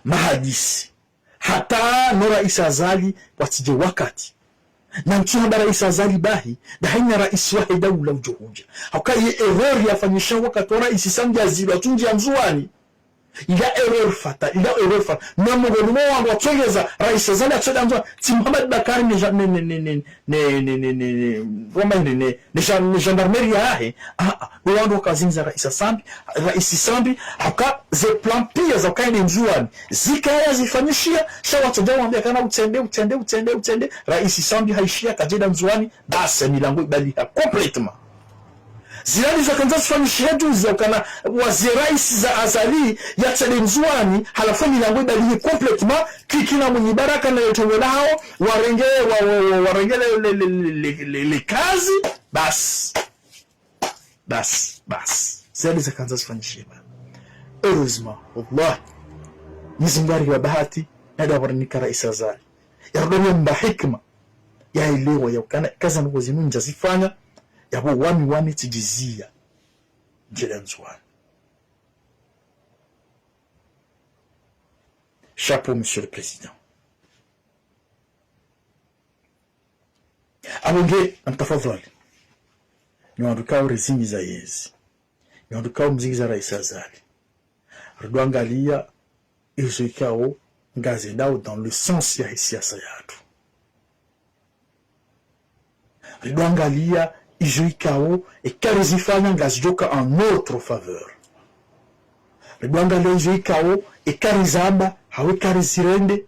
Mahadisi. Hata no Rais Azali watsidje wakati. Na ntsu hamba Rais Azali bahi, nda hayina rais wahe daula udjo hudja. Hauka ye erreur yafanyisha wakati wa Rais Sambi yazilwa tsundji ya Ndzuwani. Ila erreur fatale, ila erreur fatale. Na mongoni mwa wandru watsongeza Rais Azali yatsende Ndzuwani, tsi Mohamed Bacar ne ja-, ne, ne, ne, ne, ne, ne, ne, ne, Roma ne, ne, ne ja-, ne gendarmerie yahe. Ah, ah. Ndo wandru wakazingiza Rais Sambi, Rais Sambi, hauka ze plan piya za ukaya yende Ndzuwani zikaya zifanyishiha, sha watsodja wambia kana utsende, utsende, utsende, utsende. Rais Sambi hayishiya kadjenda Ndzuwani, basi milango ibaliha complètement. Zila ndizo zakandza zifanyishihe juzi ya ukana waze rais za Azali yatsende Ndzuwani, halafu milango ibalihe complètement, Kiki na Mwinyi Baraka na yo tengwe lahawo, warenge, wa, wa, wa, warenge le, le, le kazi, basi. Basi, basi. Zila ndizo zakandza zifanyishihe pvanu. Heureusement, wallahi, Mwenyezi Mungu hariha bahati, na nda pvwarinika Rais Azali. Yarudamia mba hikima, yaelewa ya ukana eka ze ndrongoo zinu ndjazifanya, yapvo wami, wami tsidjiziya ndjenda Ndzuwani. Chapeau, Monsieur le Président. Apvo nge, na mtafadhwali, nyi wandru ikao rizingiza yezi, nyi wandru ikao mzingiza Rais Azali, ridjo angaliya izo ikao ngazendao dans le sens yahe siasa yahatru. Ridjo angaliya izo ikao eka rizifanya ngazidjoka en notre faveur. Ridjo angaliya izo ikao eka rizamba, hawu eka rizirende,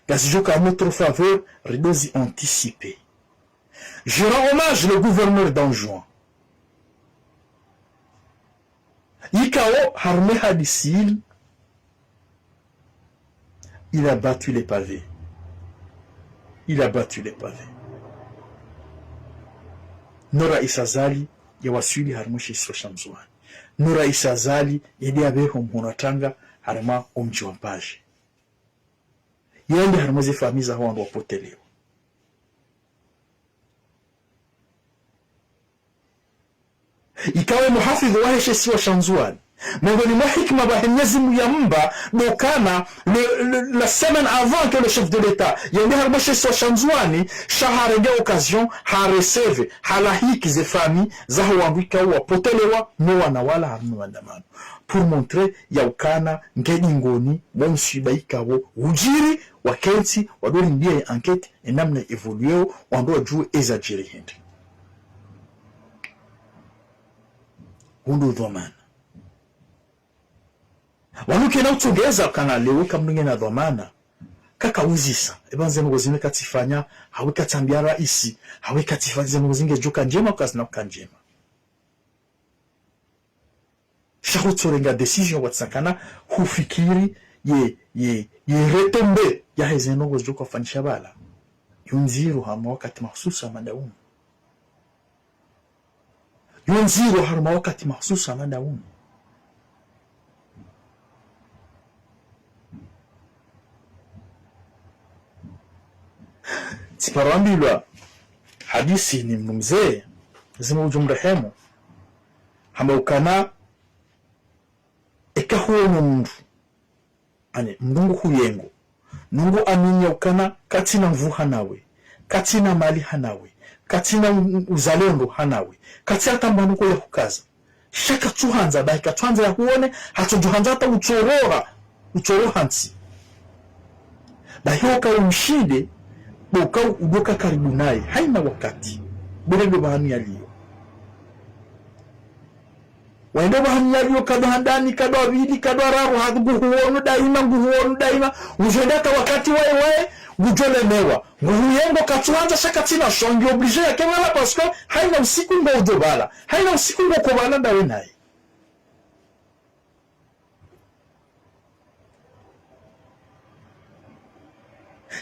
ngazidjoka en notre faveur, ridjo zi anticiper. Je rends hommage le gouverneur d'Anjouan. Ikao harimwa ye hadisi yinu, il a battu les pavés. Il a battu les pavés. No Rais Azali yawaswili harimwa she isiwa sha Ndzuwani. No Rais Azali yende yapveho mhono tanga harimwa omdji wa Mpaje. Yende harimwa ze famille zaho wandru wapotelewa. Ikao ye muhafidhu wahe she isiwa sha Ndzuwani, mongoni mwa hikima pvahe Mwenyezi Mungu yamba, ndo ukana le, le, la semaine avant que le chef de l'État yende harimwa she isiwa sha Ndzuwani, sha harenge occasion, harecevoir, halahiki ze famille zaho wandru ikao wapotelewa, no wana wala harimwa maandamano. Pour montrer ya ukana nge dingoni mwa mswiba ikao udjiri, wakentsi, wadjo rindiya ye enquête, enamna évoluéo, wandru wadjuwe ezadjiri hindri. Wu ndo dhwamana. Wanu kena utsongeza kana leo eka mndru ngena dhwamana, kaka uzisa, eba nze ndrongoo zinu katsifanya, hawu katsambia raisi, hawu katsifanya ze ndrongoo zinu ngedjoka ndjema, kazina uka ndjema. Sha hutsorenga décision watsakana hufikiri ye, ye, ye retombée yahe ze ndrongoo zidjoka fanyisha pvala. Yo ndziro harumwa wakati mahususu hama nda unu. Yo ndziro harumwa wakati mahususu hama nda unu. Tsiparo ambilwa hadisi ni mndru mze, Mwenyezi Mungu udjumrehemu, hamba ukana eka huono mndru, ani, mndru ngu huyengo, nungu aminio ukana katsina nvu hanawe, katsina mali hanawe, katsina u-, uzalendo hanawe, katsi hata mbwanu ko ya hukaza, Sha katsuhandza, bahi katsuhandza yahuone, hatsudjohandza hata utsoroha, utsoroha ntsi. Bahi oka umshinde, boka udoka karibu naye, haina wakati. Bure ndo pvahanu yaliyo. Wende pvahanu yaliyo, kado handani, kado wavili, kado wararu, ha nguhuono daima, nguhuono daima. Ngudjoenda hata wakati waye waye, ngudjolemewa. Nguhuyengo katsuhandza sha katsina shongi obligé yake pvala parce que haina usiku ngo udjo pvala. Haina usiku ngo ko pvala ndawe naye.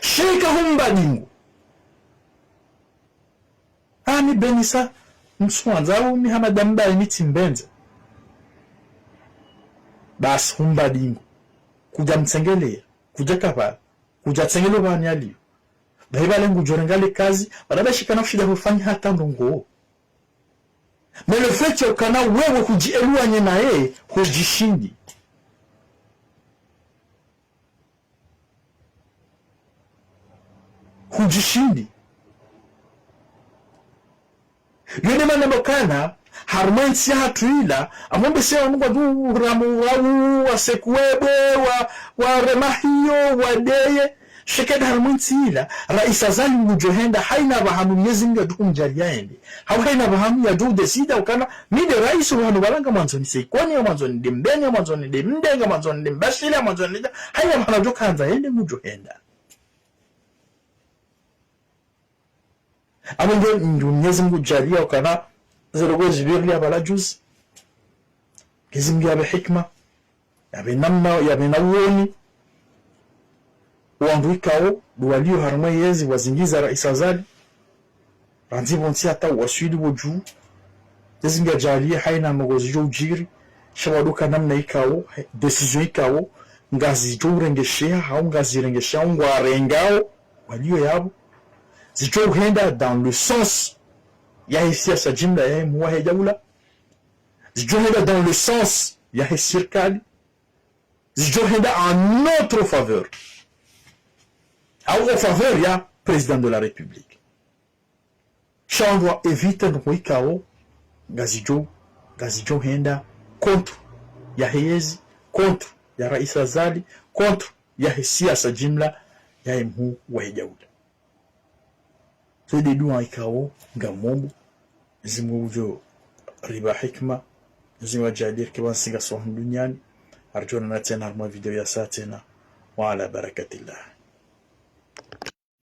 Sheka humba dingo. Ami Benisa, msuandza au mi Hamada Mbaye mi tsimbendze. Basi humba dingo. Kudja mtsengelea, kudja kapvala, kudja tsengelo pvahanu yaliyo. Bahi pvale ngudjo renga le kazi, pvala bashikana kushida hufanyi hata ndrongo. Mais le fait ya ukana wewe hudji éloigner naye, hudjishindi. Hudjishindi. Yo nde mana ndo ukana, harumwa entsi yahatru ila, amwambe se wanu ngwadjo ramu wa, wa, wa sekuwebwe, wa, wa remahiyo, wa deye, sheka enda harumwa entsi ila, Raisi Azali ngudjo henda, haina pvahanu Mwenyezi Mungu yadjo humdjaaliya yende. Hau haina pvahanu yadjo udesida ukana, mi nde raisi wa pvanu pvala ngamwandzo nise Ikoni, ngamwandzo nende Mbeni, ngamwandzo nende Mde, ngamwandzo nende Mbashile, ngamwandzo nende, haina pvahanu yadjo kandza yende ngudjo henda. Abo nge ndo Mwenyezi Mungu djaaliya ukana ze ndrongo zipvirilia pvala juzi. Mwenyezi Mungu yapve hikima, yapve namna, yapve na uoni. Wandru ikao ndo waliyo harumwa yezi wazingiza Raisi Azali, randzi pvontsi hata waswili pvo juu. Mwenyezi Mungu yadjaaliye haina ndrongo zidjo udjiri, sha wadoka namna ikao, décision ikao, ngazidjo urengesheha, hau ngazirengesheha, ngwarengao, waliyo yapvo. Zidjo uhenda dans le sens yahe siasa jimla yahe mhuu wahe daula. Zidjo henda dans le sens yahe sirikali. Zidjo henda en notre faveur. Hau en faveur ya Président de la République. Sha wandru wa éviter ndrongo ikao, ngazidjo, ngazidjo henda contre yahe yezi, contre ya Raisi Azali, contre yahe siasa jimla yahe mhuu wahe daula. Zo nde dua ikao ngamombo, Mwenyezi Mungu udjo ripva hikima, Mwenyezi Mungu yadjaaliye rike pvanu tsi ngasi hunu duniani, haridjo onana tsena harumwa video yasaya tsena. Wa ala barakatillah.